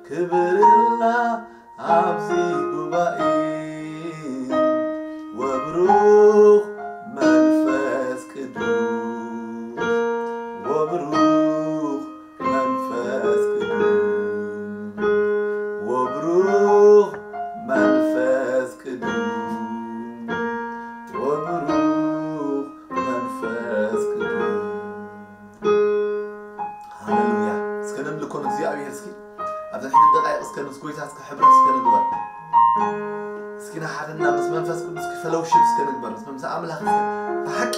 ክብርልና ኣብዚ ጉባኤ ወብሩኽ መንፈስ ቅዱስ ወብሩኽ መንፈስ ቅዱስ ወብሩኽ መንፈስ ቅዱስ ወብሩኽ መንፈስ ቅዱስ። ሃሌሉያ። እስከ ነምልኮ ንእግዚኣብሔር። እስኪ ኣብዘን ሕጂ ደቃይቕ እስከ ምስ ጎይታ እስከ ሕብረት እስከ ንግበር። እስኪ ንሓድና ምስ መንፈስ ቅዱስ ፈሎውሺፕ እስከ ንግበር። ምስ መንፈስ ኣምላኽ እስከ ብሓቂ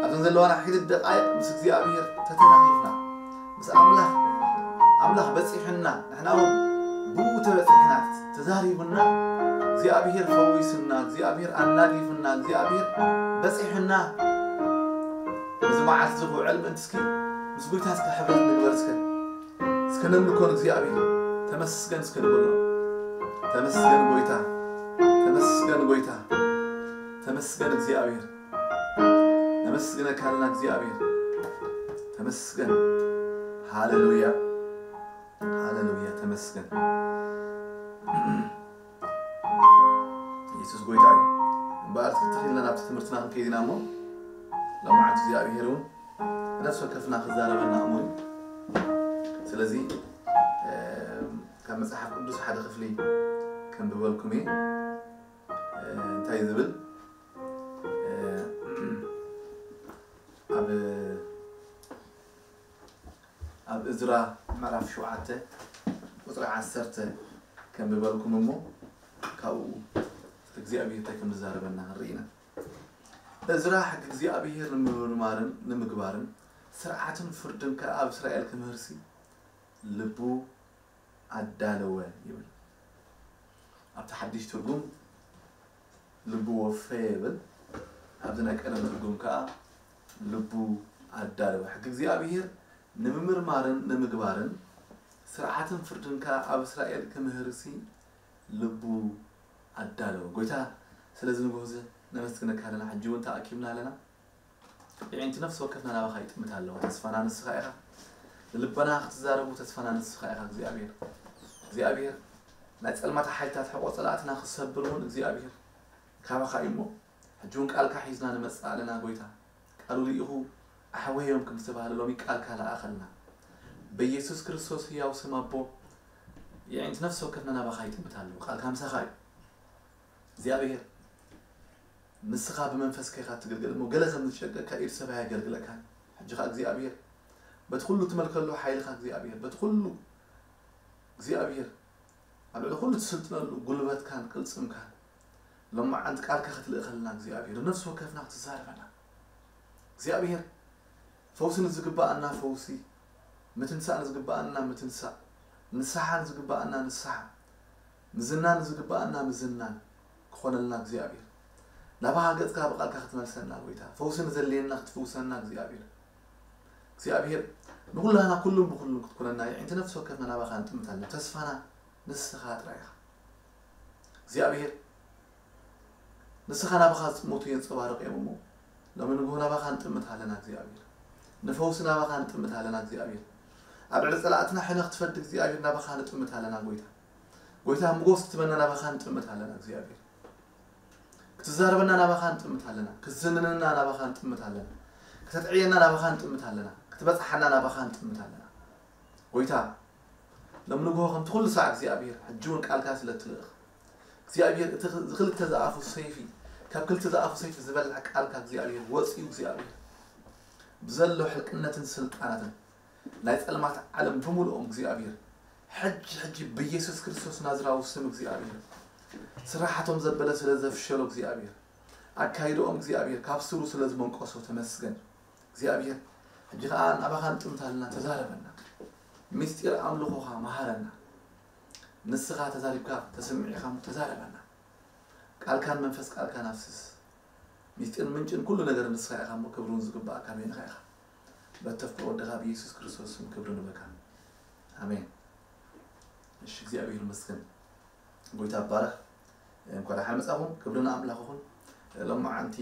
ኣብዘን ዘለዋና ሕጂ ደቃይቕ ምስ እግዚኣብሔር ተተናኺፍና ምስ ኣምላኽ ኣምላኽ በጺሕና ንሕና እውን ብኡ ተበጺሕና ተዛሪቡና እግዚኣብሔር ፈዊስና እግዚኣብሔር ኣናጊፍና እግዚኣብሔር በጺሕና እዚ መዓልቲ እዚ ክውዕል ምእንቲ እስኪ ምስ ጎይታ እስከ ሕብረት ንግበር እስከ እስከ ነምልኮ ንእግዚኣብሔር። ተመስገን እስከ ንበሎ። ተመስገን ጎይታ፣ ተመስገን ጎይታ፣ ተመስገን እግዚኣብሔር። ነመስግነካ ኣለና እግዚኣብሔር። ተመስገን። ሃሌሉያ፣ ሃሌሉያ። ተመስገን። የሱስ ጎይታ እዩ። እምበኣር ትክትክ ኢልና ናብቲ ትምህርትና ክንከይድ ኢና እሞ፣ ሎማዓንቲ እግዚኣብሔር እውን ነፍሲ ወከፍና ክዛረበና እሞ እዩ። ስለዚ ካብ መጽሓፍ ቅዱስ ሓደ ክፍሊ ከንብበልኩም እየ። እንታይ ዝብል ኣብ ኣብ እዝራ ምዕራፍ ሸውዓተ ቁፅሪ ዓሰርተ ከንብበልኩም እሞ ካብኡ እግዚኣብሔር እንታይ ከም ዝዛረበና ክንርኢ ኢና። እዝራ ሕጊ እግዚኣብሔር ንምምርማርን ንምግባርን ስርዓትን ፍርድን ከኣ ኣብ እስራኤል ክምህርሲ ልቡ ኣዳለወ ይብል። ኣብቲ ሓድሽ ትርጉም ልቡ ወፈየ ይብል። ኣብዚ ናይ ቀደም ትርጉም ከኣ ልቡ ኣዳለወ። ሕጊ እግዚኣብሔር ንምምርማርን ንምግባርን ስርዓትን ፍርድን ከኣ ኣብ እስራኤል ክምህርሲ ልቡ ኣዳለወ። ጎይታ ስለዚ ንግሆ እዚ ነመስግነካ ኣለና። ሕጂ እውን ተኣኪብና ኣለና። የዒንቲ ነፍሲ ወከፍና ናባኻ ይጥምት ኣለዋ። ተስፋና ንስኻ ኢኻ። ንልበና ክትዛረቡ ተስፋና ንስኻ ኢኻ እግዚኣብሔር። እግዚኣብሔር ናይ ጸልማት ሓይልታት ሕቆ ጸላእትና ክሰብር እውን እግዚኣብሔር ካባኻ እዩ እሞ ሕጂ እውን ቃልካ ሒዝና ንመጽእ ኣለና ጎይታ። ቃሉ ልኢኹ ኣሕወዮም ከም ዝተባህለ ሎሚ ቃልካ ለኣኸልና። በኢየሱስ ክርስቶስ ህያው ስም ኣቦ የዒንቲ ነፍሲ ወከፍና ናባኻ ይጥምት ኣለዉ። ቃልካ ምሳኻ እዩ እግዚኣብሔር። ንስኻ ብመንፈስካ ኢኻ ትግልገል እሞ ገለ ከም ዝጨንቀካ ኢድ ሰብ ኣየገልግለካን። ሕጂ ኸኣ እግዚኣብሔር በቲ ኩሉ ትመልከሉ ሓይልኻ እግዚኣብሔር በቲ ኩሉ እግዚኣብሔር ኣብ ልዕሊ ኩሉ ትስልጥነሉ ጉልበትካን ቅልጽምካን ሎማዓንቲ ቃልካ ክትልእኸልና እግዚኣብሔር ነፍሲ ወከፍና ክትዛረበና እግዚኣብሔር ፈውሲ ንዝግባኣና ፈውሲ ምትንሳእ ንዝግባኣና ምትንሳእ ንስሓ ንዝግባኣና ንስሓ ምዝና ንዝግባኣና ምዝናን ክኾነልና እግዚኣብሔር ናባኻ ገጽካ ብቓልካ ክትመልሰና ጎይታ ፈውሲ ንዘድልየና ክትፍውሰና እግዚኣብሔር እግዚኣብሔር ንኩላህና ኩሉን ብኩሉን ክትኮነና የዒንቲ ነፍሲ ወከፍና ናባኻ ንጥምት ኣለና ተስፋና ንስኻ ጥራይ ኢኻ እግዚኣብሔር ንስኻ ናባኻ ዝጥመቱ የንጸባርቕ እዮም እሞ ሎሚ ንግሆ ናባኻ ንጥምት ኣለና እግዚኣብሔር ንፈውሲ ናባኻ ንጥምት ኣለና እግዚኣብሔር ኣብ ልዕሊ ጸላእትና ሕነ ክትፈዲ እግዚኣብሔር ናባኻ ንጥምት ኣለና ጎይታ ጎይታ ምጎስ ክትበና ናባኻ ንጥምት ኣለና እግዚኣብሔር ክትዛረበና ናባኻ ንጥምት ኣለና ክትዝንንና ናባኻ ንጥምት ኣለና ክተጥዕየና ናባኻ ንጥምት ኣለና ክትበጽሓና ናባኻ ንጥምት ኣለና ጎይታ ሎም ንግሆ ከምቲ ኩሉ ሳዕ እግዚኣብሔር ሕጂ እውን ቃልካ ስለ ትልእኽ እግዚኣብሔር እቲ ዝክልተ ዝኣፉ ሰይፊ ካብ ክልተ ዝኣፉ ሰይፊ ዝበልዕ ቃልካ እግዚኣብሔር ወፅዩ እግዚኣብሔር ብዘሎ ሕልቅነትን ስልጣናትን ናይ ጸልማት ዓለም ብምልኦም እግዚኣብሔር ሕጂ ሕጂ ብኢየሱስ ክርስቶስ ናዝራዊ ስም እግዚኣብሔር ስራሓቶም ዘበለ ስለ ዘፍሸሎ እግዚኣብሔር ኣካይድኦም እግዚኣብሔር ካብ ስሩ ስለ ዝመንቀሶ ተመስገን እግዚኣብሔር ሕጂ ከዓ ናባኻ ንጥምት ኣለና ተዛረበና ምስጢር ኣምልኾኻ መሃረና ንስኻ ተዛሪብካ ተሰሚዕኻ ተዛረበና ቃልካን መንፈስ ቃልካን ኣፍስስ ምስጢር ምንጭን ኩሉ ነገር ንስኻ ኢኻ እሞ ክብርን ዝግባእ ካበይንኻ ኢኻ በተፍቅሮ ወድኻ ብኢየሱስ ክርስቶስ ስም ክብሪ ንበካ ኣሜን እሺ እግዚኣብሔር ይመስገን ጎይታ ይባረኽ እንኳ ደሓን መጻኹም ክብሪ ንኣምላኽ ይኹን ሎማዓንቲ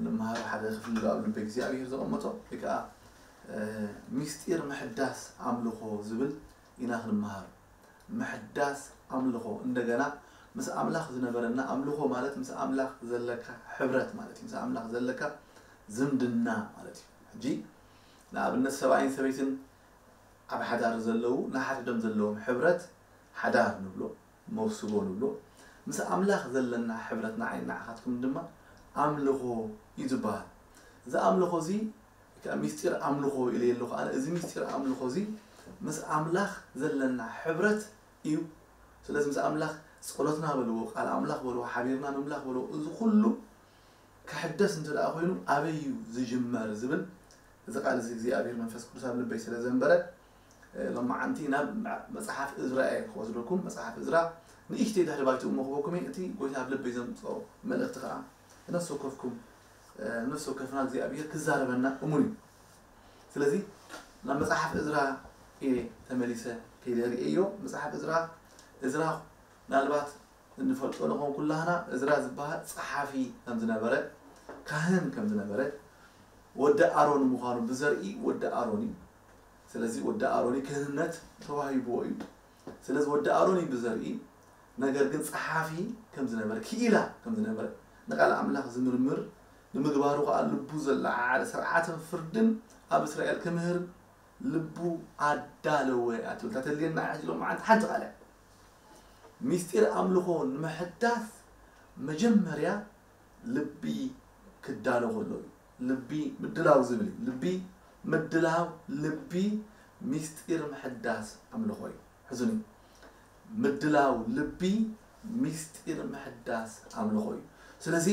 ንምሃሮ ሓደ ክፍሊ ኣብ ልቢ እግዚኣብሔር ዘቐመጦ ወይ ከዓ ሚስጢር ምሕዳስ ኣምልኾ ዝብል ኢና ክንምሃር ምሕዳስ ኣምልኾ እንደገና ምስ ኣምላኽ ዝነበረና ኣምልኾ ማለት ምስ ኣምላኽ ዘለካ ሕብረት ማለት እዩ። ምስ ኣምላኽ ዘለካ ዝምድና ማለት እዩ። ሕጂ ንኣብነት ሰብኣይን ሰበይትን ኣብ ሓዳር ዘለዉ ንሓድሕዶም ዘለዎም ሕብረት ሓዳር ንብሎ፣ መውስቦ ንብሎ። ምስ ኣምላኽ ዘለና ሕብረት ንዓይ ንዓኻትኩም ድማ ኣምልኾ እዩ ዝበሃል። እዚ ኣምልኾ እዚ ከዓ ሚስጢር ኣምልኾ ኢለ ኣለኹ ኣነ። እዚ ሚስጢር ኣምልኾ እዚ ምስ ኣምላኽ ዘለና ሕብረት እዩ። ስለዚ ምስ ኣምላኽ ጸሎትና በልዎ፣ ቃል ኣምላኽ በልዎ፣ ሓቢርና ምምላኽ በልዎ፣ እዚ ኩሉ ክሕደስ እንተ ደኣ ኮይኑ ኣበይ እዩ ዝጅመር ዝብል እዚ ቃል እዚ እግዚኣብሔር መንፈስ ቅዱስ ኣብ ልበይ ስለ ዘንበረ ሎማዓንቲ ናብ መጽሓፍ እዝራ እየ ክወስደኩም። መጽሓፍ እዝራ ንእሽተይ ድሕሪ ባይትኡ መኽበኩም እየ። እቲ ጎይታ ኣብ ልበይ ዘምፅኦ መልእኽቲ ከዓ ነፍሲ ወከፍኩም ነፍሲ ወከፍና እግዚኣብሔር ክዛረበና እሙን እዩ። ስለዚ ናብ መጽሓፍ እዝራ እየ ተመሊሰ ከይደ ርእየዮ። መጽሓፍ እዝራ እዝራ ምናልባት እንፈልጦ ንኾን ኩላህና እዝራ ዝበሃል ጸሓፊ ከም ዝነበረ ካህን ከም ዝነበረ ወዲ ኣሮን ምዃኑ ብዘርኢ ወዲ ኣሮን እዩ። ስለዚ ወዲ ኣሮን ክህንነት ተዋሂብዎ እዩ። ስለዚ ወዲ ኣሮን እዩ ብዘርኢ ነገር ግን ጸሓፊ ከም ዝነበረ ክኢላ ከም ዝነበረ ንቃል ኣምላኽ ዝምርምር ንምግባሩ ከዓ ልቡ ዘለዓዓለ ስርዓትን ፍርድን ኣብ እስራኤል ክምህር ልቡ ኣዳለወ እያ ትብል። ተተልየና ሕጂ ሎማዓንቲ ሓንቲ ቃል እያ። ሚስጢር ኣምልኾ ንምሕዳስ መጀመርያ ልቢ ክዳሎ ከሎ እዩ። ልቢ ምድላው ዝብል እዩ። ልቢ ምድላው ልቢ ሚስጢር ምሕዳስ ኣምልኾ እዩ። ሕዝኒ ምድላው ልቢ ሚስጢር ምሕዳስ ኣምልኾ እዩ። ስለዚ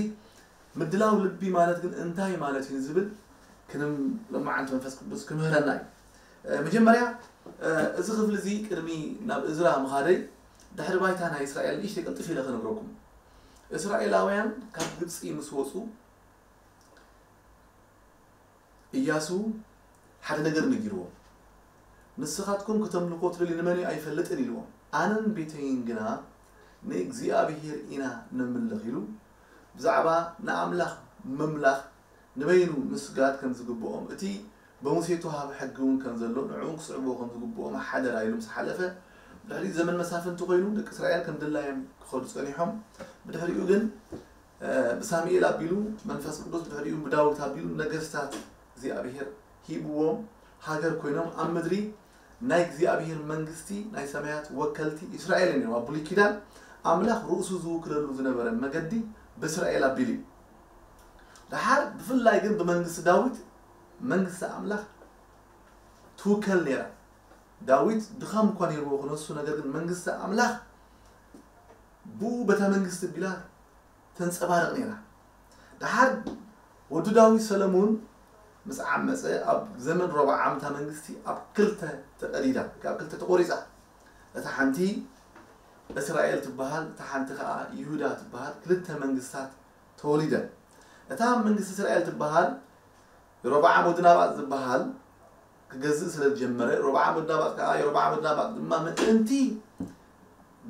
ምድላው ልቢ ማለት ግን እንታይ ማለት እዩ ዝብል ክንም ሎማዓንቲ መንፈስ ቅዱስ ክምህረና እዩ። መጀመርያ እዚ ክፍሊ እዚ ቅድሚ ናብ እዝራ ምኻደይ ድሕሪ ባይታ ናይ እስራኤል ንእሽተይ ቅልጥፍ ኢለ ክነግረኩም። እስራኤላውያን ካብ ግብፂ ምስ ወፁ እያሱ ሓደ ነገር ነጊርዎም። ንስኻትኩም ክተምልኮ ትደልዩ ንመን እዩ ኣይፈልጥን ኢልዎም። ኣነን ቤተይን ግና ንእግዚኣብሔር ኢና ነምልኽ ኢሉ ብዛዕባ ንኣምላኽ ምምላኽ ንበይኑ ምስጋድ ከም ዝግብኦም እቲ ብሙሴ ተዋህብ ሕጊ እውን ከም ዘሎ ንዕኡን ክስዕብዎ ከም ዝግብኦም ሓደራ ኢሉ ምስ ሓለፈ ብድሕሪኡ ዘመን መሳፍንቲ ኮይኑ ደቂ እስራኤል ከም ድላዮም ክኸዱ ጸኒሖም። ብድሕሪኡ ግን ብሳሙኤል ኣቢሉ መንፈስ ቅዱስ ብድሕሪኡ ብዳዊት ኣቢሉ ነገስታት እግዚኣብሔር ሂብዎም ሃገር ኮይኖም ኣብ ምድሪ ናይ እግዚኣብሔር መንግስቲ ናይ ሰማያት ወከልቲ እስራኤል እዮም ኣብ ብሉይ ኪዳን ኣምላኽ ርእሱ ዝውክለሉ ዝነበረ መገዲ ብእስራኤል ኣቢሉ እዩ። ደሓር ብፍላይ ግን ብመንግስቲ ዳዊት መንግስቲ ኣምላኽ ትውከል ነይራ። ዳዊት ድኻም እኳ ነይርዎ ክነሱ ነገር ግን መንግስቲ ኣምላኽ ብኡ በታ መንግስቲ ቢላ ተንጸባርቕ ነይራ። ደሓር ወዲ ዳዊት ሰለሙን ምስ ዓመፀ ኣብ ዘመን ሮብዓም እታ መንግስቲ ኣብ ክልተ ተቐዲዳ ካብ ክልተ ተቆሪፃ። እታ ሓንቲ እስራኤል ትበሃል እታ ሓንቲ ከዓ ይሁዳ ትበሃል ክልተ መንግስታት ተወሊደን። እታ መንግስቲ እስራኤል ትበሃል ሮብዓም ወዲ ናባጥ ዝበሃል ክገዝእ ስለ ዝጀመረ ሮብዓም ወዲ ናባጥ ከዓ የሮብዓም ወዲ ናባጥ ድማ ምእንቲ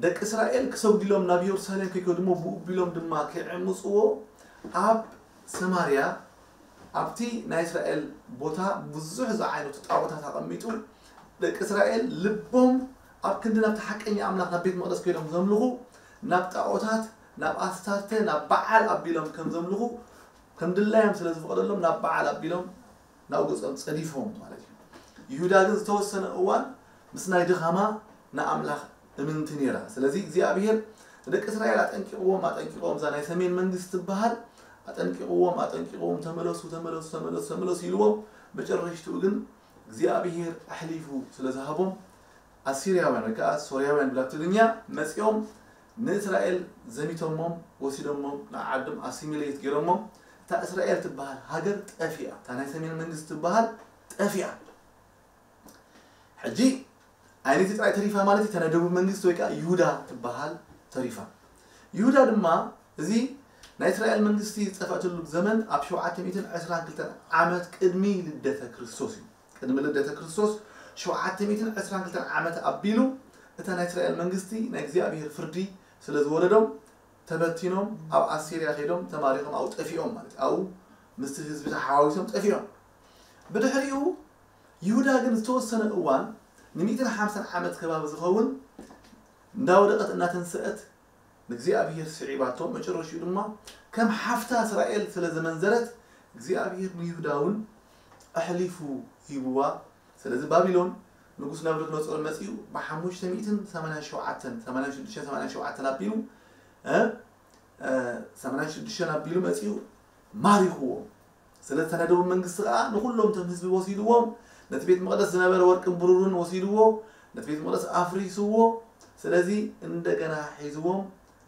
ደቂ እስራኤል ክሰግድሎም ናብ ኢየሩሳሌም ከይከዱ እሞ ብኡ ቢሎም ድማ ከይዕምፅዎ ኣብ ሰማርያ ኣብቲ ናይ እስራኤል ቦታ ብዙሕ ዝዓይነቱ ጣዖታት ኣቐሚጡ ደቂ እስራኤል ልቦም ኣብ ክንዲ ናብቲ ሓቀኛ ኣምላኽ ናብ ቤት መቕደስ ከይዶም ዘምልኹ ናብ ጣዖታት ናብ ኣስታርተ ናብ በዓል ኣቢሎም ከም ዘምልኹ ከም ድላዮም ስለ ዝፈቐደሎም ናብ በዓል ኣቢሎም ናብ ገጾም ጸዲፎም ማለት እዩ። ይሁዳ ግን ዝተወሰነ እዋን ምስ ናይ ድኻማ ንኣምላኽ እምንቲ ነይራ። ስለዚ እግዚኣብሔር ንደቂ እስራኤል ኣጠንቂቕዎም ኣጠንቂቕዎም እዛ ናይ ሰሜን መንግስቲ ትበሃል ኣጠንቂቕዎም ኣጠንቂቕዎም ተመለሱ ተመለሱ ተመለሱ ተመለሱ ኢልዎም መጨረሽትኡ ግን እግዚኣብሔር ኣሕሊፉ ስለ ዝሃቦም ኣሲርያውያን ወይ ከዓ ሶርያውያን ብላ ትግርኛ መፂኦም ንእስራኤል ዘሚቶሞም ወሲዶሞም ንዓዶም ኣሲሚሌት ገይሮሞም እታ እስራኤል ትበሃል ሃገር ጠፊኣ እታ ናይ ሰሜን መንግስቲ ትበሃል ጠፊኣ ሕጂ ኣይነቲ ጥራይ ተሪፋ ማለት እዩ ተነደቡ መንግስቲ ወይ ከዓ ይሁዳ ትበሃል ተሪፋ ይሁዳ ድማ እዚ ናይ እስራኤል መንግስቲ ዝጠፈእትሉ ዘመን ኣብ ሸውዓተ ሚእትን ዕስራን ክልተን ዓመት ቅድሚ ልደተ ክርስቶስ እዩ ቅድሚ ልደተ ክርስቶስ ሸውዓተ ሚእትን ዕስራን ክልተን ዓመት ኣቢሉ እታ ናይ እስራኤል መንግስቲ ናይ እግዚኣብሔር ፍርዲ ስለ ዝወረዶም ተበቲኖም ኣብ ኣሲርያ ከይዶም ተማሪኾም ኣብኡ ጠፊኦም ማለት ኣብኡ ምስቲ ህዝቢ ተሓዋዊሶም ጠፊኦም ብድሕሪኡ ይሁዳ ግን ዝተወሰነ እዋን ንሚእትን ሓምሳን ዓመት ከባቢ ዝኸውን እንዳወደቐት እናተንስአት ንእግዚኣብሔር ስዒባቶ፣ መጨረሽኡ ድማ ከም ሓፍታ እስራኤል ስለ ዘመንዘረት እግዚኣብሔር ንይሁዳ እውን ኣሕሊፉ ሂብዋ። ስለዚ ባቢሎን ንጉስ ናቡከደነፆር መፂኡ ብሓሙሽተ ሚእትን ሰማንያን ሸውዓተን፣ ሰማንያን ሽዱሽተ፣ ሰማንያን ሸውዓተን ኣቢሉ እ፣ እ፣ ሰማንያን ሽዱሽተን ኣቢሉ መፂኡ ማሪኽዎም። ስለዚ እታ ናይ ደቡብ መንግስቲ ከዓ ንኩሎም እቶም ህዝቢ ወሲድዎም፣ ነቲ ቤት መቕደስ ዝነበረ ወርቅን ብሩርን ወሲድዎ፣ ነቲ ቤት መቕደስ ኣፍሪስዎ። ስለዚ እንደገና ሒዝዎም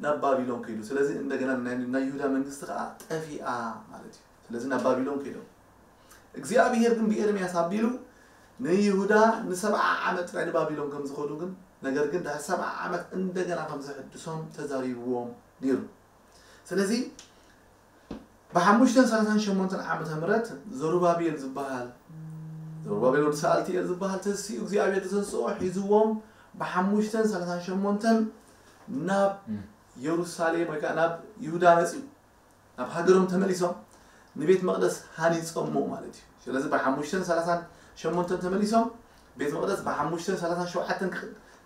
ናብ ባቢሎን ከይዱ። ስለዚ እንደገና ናይ ናይ ይሁዳ መንግስቲ ከዓ ጠፊኣ ማለት እዩ። ስለዚ ናብ ባቢሎን ከይዶም። እግዚኣብሔር ግን ብኤርምያስ ኣቢሉ ንይሁዳ ንሰብዓ ዓመት ጥራይ ንባቢሎን ከም ዝኸዱ ግን፣ ነገር ግን ድሕሪ ሰብዓ ዓመት እንደገና ከም ዘሕድሶም ተዛሪብዎም ነይሩ። ስለዚ ብሓሙሽተን ሰላሳን ሸሞንተን ዓመተ ምህረት ዘሩባቤል ዝበሃል፣ ዘሩባቤል ወዲ ሰኣልትኤል ዝበሃል ተሲኡ እግዚኣብሔር ዝተንስኦ ሒዝዎም ብሓሙሽተን ሰላሳን ሸሞንተን ናብ የሩሳሌም ወይ ከዓ ናብ ይሁዳ መፂኡ፣ ናብ ሃገሮም ተመሊሶም ንቤት መቕደስ ሃኒፆሞ ማለት እዩ። ስለዚ ብሓሙሽተን ሰላሳን ሸሞንተን ተመሊሶም ቤት መቕደስ ብሓሙሽተን ሰላሳን ሸውዓተን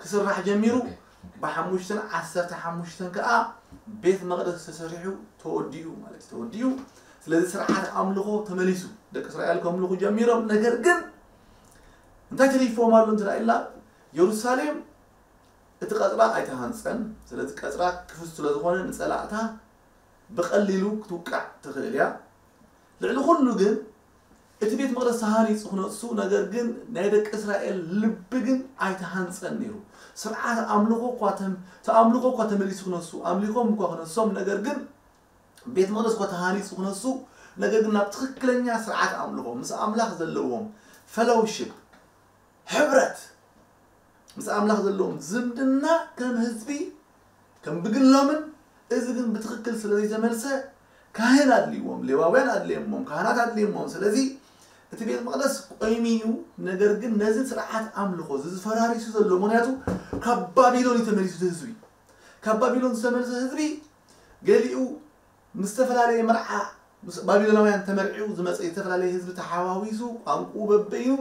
ክስራሕ ጀሚሩ ብሓሙሽተን ዓሰርተ ሓሙሽተን ከዓ ቤት መቕደስ ተሰሪሑ ተወዲኡ ማለት እዩ። ተወዲኡ ስለዚ ስርዓት ኣምልኾ ተመሊሱ ደቂ እስራኤል ከምልኹ ጀሚሮም። ነገር ግን እንታይ ተሪፎም ኣሎ እንተ ኢልና የሩሳሌም እቲ ቀፅራ ኣይተሃንፀን። ስለዚ ቀፅራ ክፍት ስለዝኾነ ንፀላእታ ብቐሊሉ ክትውቃዕ ትኽእል እያ። ልዕሊ ኩሉ ግን እቲ ቤት መቕደስ ተሃኒፁ ክነሱ፣ ነገር ግን ናይ ደቂ እስራኤል ልቢ ግን ኣይተሃንፀን ነይሩ። ስርዓት ኣምልኾ እኳ ተም- ተኣምልኾ እኳ ተመሊሱ ክነሱ ኣምሊኾም እኳ ክነሶም፣ ነገር ግን ቤት መቕደስ እኳ ተሃኒፁ ክነሱ፣ ነገር ግን ናብ ትኽክለኛ ስርዓት ኣምልኾ ምስ ኣምላኽ ዘለዎም ፈሎውሽፕ፣ ሕብረት፣ ምስ ኣምላኽ ዘለዎም ዝምድና ከም ህዝቢ ከም ብግሎምን፣ እዚ ግን ብትኽክል ስለ ዘይተመልሰ ካህን ኣድልይዎም፣ ሌዋውያን ኣድልየሞም፣ ካህናት ኣድልየሞም። ስለዚ እቲ ቤት መቕደስ ቆይሙ እዩ። ነገር ግን ነዚ ስርዓት ኣምልኾ እዚ ዝፈራሪሱ ዘሎ፣ ምክንያቱ ካብ ባቢሎን እዩ ተመሊሱ እቲ ህዝቢ። ካብ ባቢሎን ዝተመልሰ ህዝቢ ገሊኡ ምስ ዝተፈላለየ መርዓ ምስ ባቢሎናውያን ተመርዒው ዝመፀ፣ ዝተፈላለየ ህዝቢ ተሓዋዊሱ ቋንቁኡ በበይኑ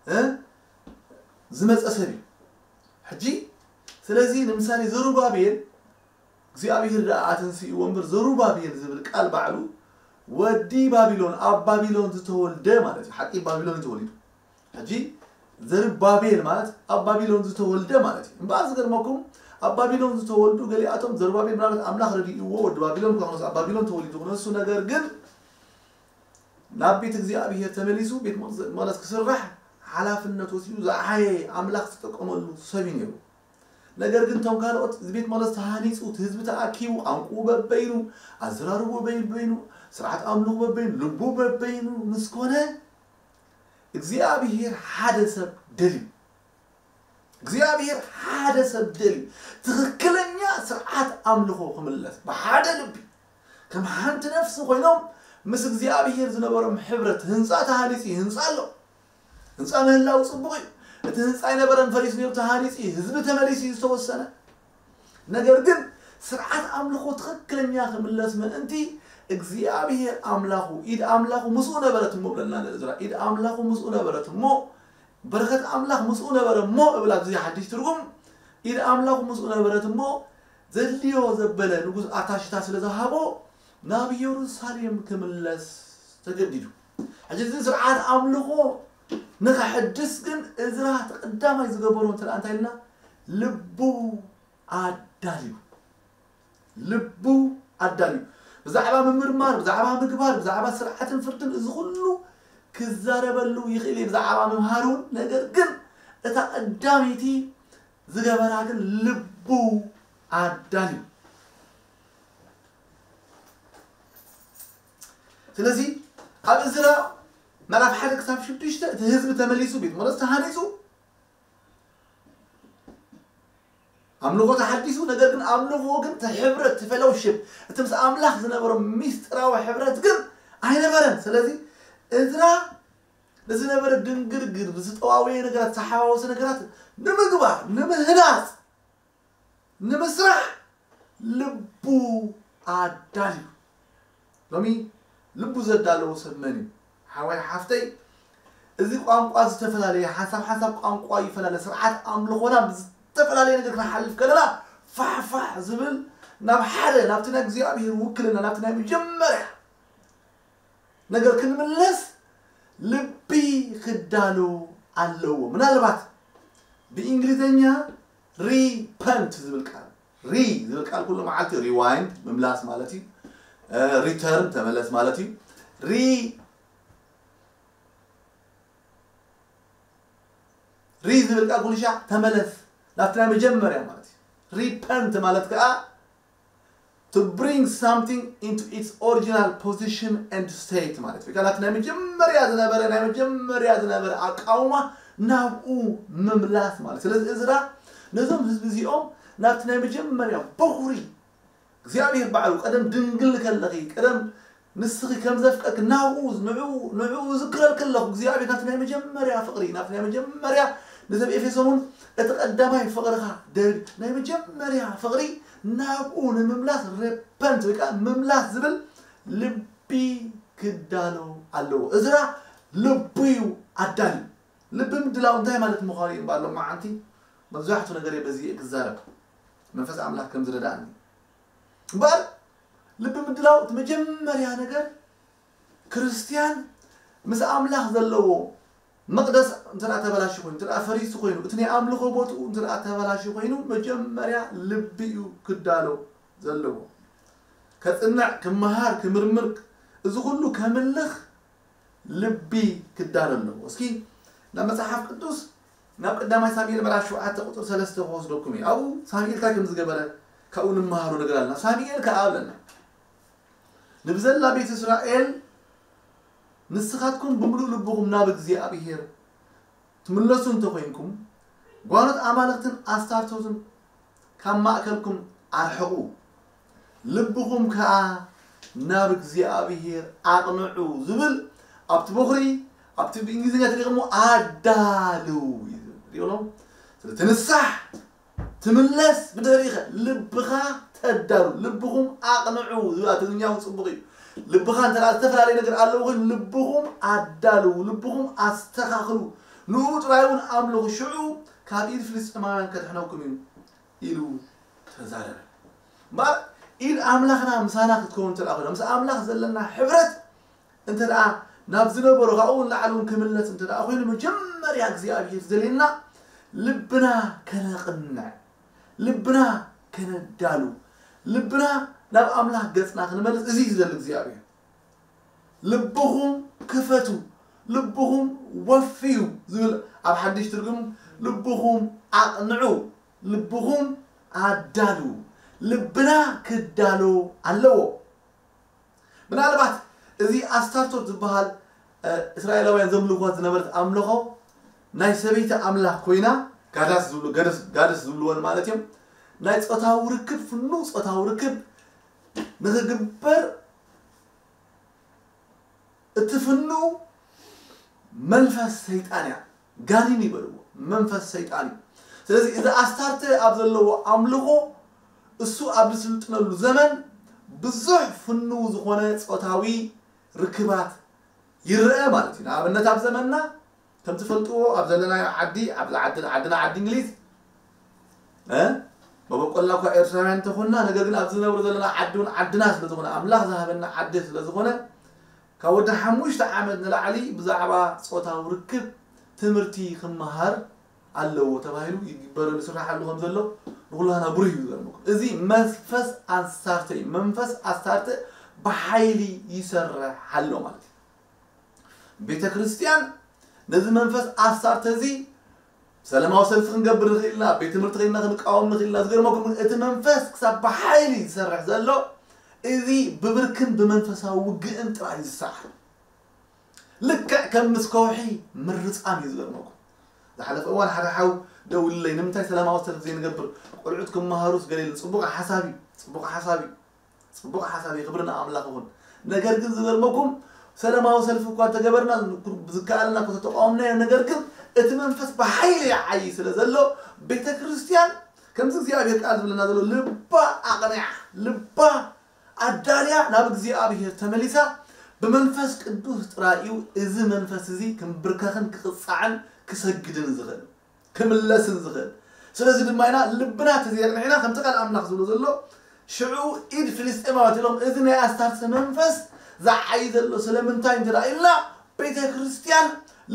እ ዝመፀ ሰብ እዩ። ሕጂ ስለዚ ንምሳሌ ዘሩባቤል እግዚኣብሔር ደኣ ኣተንስእዎ እምበር ዘሩባቤል ዝብል ቃል ባዕሉ ወዲ ባቢሎን ኣብ ባቢሎን ዝተወልደ ማለት እዩ። ሓቂ ባቢሎን እዩ ተወሊዱ። ሕጂ ዘሩባቤል ማለት ኣብ ባቢሎን ዝተወልደ ማለት እዩ። እምበኣር ዝገርመኩም ኣብ ባቢሎን ዝተወልዱ ገሊኣቶም ዘሩባቤል ምናልባት ኣምላኽ ረዲእዎ ወዲ ባቢሎን ክኾነስ ኣብ ባቢሎን ተወሊዱ ክነሱ ነገር ግን ናብ ቤት እግዚኣብሔር ተመሊሱ ቤት መቕደስ ክስራሕ ሓላፍነት ወሲዱ ዝዓየ ኣምላኽ ዝተጠቀመሉ ሰብ እዩ ነይሩ። ነገር ግን እቶም ካልኦት እዚ ቤት መቕደስ ተሃኒፁ እቲ ህዝቢ ተኣኪቡ ቋንቁኡ በበይኑ ኣዘራርቡ በበይኑ ስርዓት ኣምልኹ በበይኑ ልቡ በበይኑ ምስ ኮነ እግዚኣብሔር ሓደ ሰብ ደልዩ እግዚኣብሔር ሓደ ሰብ ደልዩ ትኽክለኛ ስርዓት ኣምልኾ ክምለስ ብሓደ ልቢ ከም ሓንቲ ነፍሲ ኮይኖም ምስ እግዚኣብሔር ዝነበሮም ሕብረት ህንፃ ተሃኒፂ ህንፃ ኣሎ። ህንፃ ምህላው ፅቡቕ እዩ። እቲ ህንፃ ኣይነበረን ፈሪሱ ነይሩ ተሃኒፂ ህዝቢ ተመሊሱ እዩ ዝተወሰነ። ነገር ግን ስርዓት ኣምልኾ ትኽክለኛ ክምለስ ምእንቲ እግዚኣብሔር ኣምላኹ ኢድ ኣምላኹ ምስኡ ነበረት እሞ ብለና ንእዝራ ኢድ ኣምላኹ ምስኡ ነበረት እሞ በረኸት ኣምላኽ ምስኡ ነበረ እሞ እብል ኣብዚ ሓድሽ ትርጉም ኢድ ኣምላኹ ምስኡ ነበረት እሞ ዘድልዮ ዘበለ ንጉስ ኣርታሽታ ስለ ዝሃቦ ናብ ኢየሩሳሌም ክምለስ ተገዲዱ። ሕጂ እዚ ስርዓት ኣምልኾ ንኸሕድስ ግን እዝራ ተቐዳማይ ዝገበሮ እንተ እንታይ ኢልና ልቡ ኣዳልዩ ልቡ ኣዳልዩ ብዛዕባ ምምርማር ብዛዕባ ምግባር ብዛዕባ ስርዓትን ፍርድን እዚ ኩሉ ክዛረበሉ ይኽእል እዩ ብዛዕባ ምምሃር እውን ነገር ግን እታ ቀዳመይቲ ዝገበራ ግን ልቡ ኣዳልዩ ስለዚ ኣብ እዝራ ምዕራፍ ሓደ ክሳብ ሽዱሽተ እቲ ህዝቢ ተመሊሱ ቤት መቅደስ ተሃኒፁ ኣምልኾ ተሓዲሱ ነገር ግን ኣምልኾ ግን እቲ ሕብረት እቲ ፌሎውሽፕ እቲ ምስ ኣምላኽ ዝነበሮ ሚስጥራዊ ሕብረት ግን ኣይነበረን ስለዚ እዝራ ንዝነበረ ድንግርግር ብዝጠዋወየ ነገራት ዝተሓዋወሰ ነገራት ንምግባር ንምህናፅ ንምስራሕ ልቡ ኣዳልዩ ሎሚ ልቡ ዘዳለዎ ሰብ መን እዩ ሓዋይ ሓፍተይ እዚ ቋንቋ ዝተፈላለየ ሓንሳብ ሓንሳብ ቋንቋ ይፈላለ ስርዓት ኣምልኾና ዝተፈላለየ ነገር ክንሓልፍ ከለና ፋሕፋሕ ዝብል ናብ ሓደ ናብቲ ናይ እግዚኣብሔር ውክልና ናብቲ ናይ መጀመርያ ነገር ክንምለስ ልቢ ክዳሎ ኣለዎ። ምናልባት ብእንግሊዝኛ ሪፐንት ዝብል ቃል ሪ ዝብል ቃል ኩሉ መዓልቲ ሪዋይንድ ምምላስ ማለት እዩ። ሪተርን ተመለስ ማለት እዩ። ሪ ሪ ዝብል ቃል ኩሉ ሻዕ ተመለስ ናብቲ ናይ መጀመርያ ማለት እዩ። ሪፐንት ማለት ከዓ to bring something into its original position and state ማለት እዩ። ናብቲ ናይ መጀመርያ ዝነበረ ናይ መጀመርያ ዝነበረ ኣቃውማ ናብኡ ምምላስ ማለት። ስለዚ እዝራ ነዞም ህዝቢ እዚኦም ናብቲ ናይ መጀመርያ በኹሪ እግዚኣብሔር ባዕሉ ቀደም ድንግል ከለኺ ቀደም ንስኺ ከም ዘፍቀርክ ናብኡ ንዕኡ ንዕኡ ዝክረልክ ኣለኹ እግዚኣብሔር ናብቲ ናይ መጀመርያ ፍቕሪ ናብቲ ናይ መጀመርያ ነዘብ ኤፌሶን እውን እቲ ቀዳማይ ፍቕርኻ ደርቢ ናይ መጀመርያ ፍቕሪ ናብኡ ንምምላስ ሪፐንት ወይ ከዓ ምምላስ ዝብል ልቢ ክዳሎ ኣለዎ። እዝራ ልቡ እዩ ኣዳልዩ። ልቢ ምድላው እንታይ ማለት ምዃኑ እዩ እምበኣር ሎማዓንቲ መብዛሕቱ ነገር በዚ እየ ክዛረብ መንፈስ ኣምላኽ ከም ዝረዳእኒ እምበኣር ልቢ ምድላው እቲ መጀመርያ ነገር ክርስትያን ምስ ኣምላኽ ዘለዎ መቕደስ እንተ ተበላሽ ኮይኑ እንተ ፈሪሱ ኮይኑ እቲ ናይ ኣምልኾ ቦትኡ እንተ ተበላሽ ኮይኑ መጀመርያ ልቢ እዩ ክዳሎ ዘለዎ። ከጽንዕ ክመሃር ክምርምር እዚ ኩሉ ከምልኽ ልቢ ክዳሎ ኣለዎ። እስኪ ናብ መጽሓፍ ቅዱስ ናብ ቀዳማይ ሳሙኤል ምዕራፍ ሸውዓተ ቁፅሪ ሰለስተ ክወስደኩም እዩ። ኣብኡ ሳሙኤል እንታይ ከም ዝገበረ ካብኡ ንምሃሮ ነገር ኣለና። ሳሙኤል ከዓ ኣለና ንብዘላ ቤት እስራኤል ንስኻትኩም ብምሉእ ልብኹም ናብ እግዚኣብሔር ትምለሱ እንተኾይንኩም ጓኖት ኣማልኽትን ኣስታርቶትን ካብ ማእከልኩም ኣርሕቑ፣ ልብኹም ከኣ ናብ እግዚኣብሔር ኣቕንዑ ዝብል ኣብቲ በኹሪ ኣብቲ ብእንግሊዝኛ ተሪቕሞ ኣዳልው እዩ ዝብል ሪእሎም። ስለዚ ትንሳሕ ትምለስ ብድሕሪኸ ልብኻ ተዳሉ ልብኹም ኣቕንዑ ዝብል ትግርኛ እውን ፅቡቕ እዩ። ልብኻ እንተ ዝተፈላለየ ነገር ኣለዎ ኮይኑ ልብኹም ኣዳልው ልብኹም ኣስተኻኽሉ ንኡ ጥራይ እውን ኣምልኹ ሽዑ ካብ ኢድ ፍልስጥማውያን ከድሕነኩም እዩ ኢሉ ተዛረበ። እምበኣር ኢድ ኣምላኽና ምሳና ክትከውን እንተ ኮይና ምስ ኣምላኽ ዘለና ሕብረት እንተ ደኣ ናብ ዝነበሮ ካብኡ ንላዕሊ እውን ክምለስ እንተ ደኣ ኮይኑ መጀመርያ እግዚኣብሔር ዘልየና ልብና ከነቕንዕ ልብና ከነዳሉ ልብና ናብ ኣምላኽ ገጽና ክንመልስ እዚ እዩ ዝደሊ እግዚኣብሔር። ልብኹም ክፈቱ ልብኹም ወፍዩ ዝብል ኣብ ሓድሽ ትርጉም ልብኹም ኣቕንዑ ልብኹም ኣዳሉ ልብና ክዳሎ ኣለዎ። ምናልባት እዚ ኣስታርቶት ዝበሃል እስራኤላውያን ዘምልኽዋ ዝነበረት ኣምልኾ ናይ ሰበይቲ ኣምላኽ ኮይና ጋዳስ ዝብሉ ጋደስ ዝብልወን ማለት እዮም። ናይ ፆታዊ ርክብ ፍኑ ፆታዊ ርክብ ንክግበር እቲ ፍኑ መንፈስ ሰይጣን እያ። ጋኒን ይበልዎ መንፈስ ሰይጣን እዩ። ስለዚ እዚ ኣስታርተ ኣብ ዘለዎ ኣምልኾ እሱ ኣብ ዝስልጥነሉ ዘመን ብዙሕ ፍኑ ዝኾነ ፆታዊ ርክባት ይረአ ማለት እዩ። ንኣብነት ኣብ ዘመንና ከም ትፈልጥዎ ኣብ ዘለናዮ ዓዲ ኣብዚ ዓዲ ዓድና ዓዲ እንግሊዝ መበቆልና እኳ ኤርትራውያን እንተኾንና ነገር ግን ኣብዚ ዝነብሩ ዘለና ዓዲ እውን ዓድና ስለዝኾነ ኣምላኽ ዝሃበና ዓዲ ስለዝኾነ ካብ ወዲ ሓሙሽተ ዓመት ንላዕሊ ብዛዕባ ፆታዊ ርክብ ትምህርቲ ክመሃር ኣለዎ ተባሂሉ ይግበረሉ ይስራሓሉ ከም ዘሎ ንኩላና ብሩህ እዩ ዝገርመኩም። እዚ መንፈስ ኣስታርተ እዩ። መንፈስ ኣስታርተ ብሓይሊ ይሰርሕ ኣሎ ማለት እዩ። ቤተ ክርስትያን ነዚ መንፈስ ኣስታርተ እዚ ሰላማዊ ሰልፊ ክንገብር ንኽእል ኢና፣ ቤት ትምህርቲ ከይድና ክንቃወም ንኽእል ኢና። ዝገርመኩም ግን እቲ መንፈስ ክሳብ ብሓይሊ ዝሰርሕ ዘሎ እዚ ብብርክን ብመንፈሳዊ ውግእን ጥራይ ዝሰዓር ልክዕ ከም ምስ ከውሒ ምርጻም እዩ ዝገርመኩም። ዝሓለፈ እዋን ሓደ ሓው ደውልለይ ንምንታይ ሰላማዊ ሰልፊ ዘይንገብር ቆልዑት ክመሃሩስ ገለ ኢሉ። ጽቡቕ ሓሳብ እዩ፣ ጽቡቕ ሓሳብ እዩ፣ ጽቡቕ ሓሳብ እዩ። ክብሪ ንኣምላኽ ይኹን። ነገር ግን ዝገርመኩም ሰላማዊ ሰልፊ እኳ እንተገበርና ብዝከኣለና እኳ ተተቃወምናዮ ነገር ግን እቲ መንፈስ ብሓይሊ ይዓዪ ስለ ዘሎ ቤተ ክርስትያን ከምዚ እግዚኣብሔር ቃል ዝብለና ዘሎ ልባ ኣቕኒዓ ልባ ኣዳልያ ናብ እግዚኣብሔር ተመሊሳ ብመንፈስ ቅዱስ ጥራይ እዩ እዚ መንፈስ እዚ ክምብርከኽን ክቕጻዕን ክሰግድን ዝኽእል ክምለስን ዝኽእል። ስለዚ ድማ ኢና ልብና ተዘየቕኒዕና፣ ከምቲ ቃል ኣምላኽ ዝብሎ ዘሎ፣ ሽዑ ኢድ ፍልስጤማውያን ኢሎም፣ እዚ ናይ ኣስታርተ መንፈስ ዝዓዪ ዘሎ ስለምንታይ እንተ ደኣ ኢልና፣ ቤተ ክርስቲያን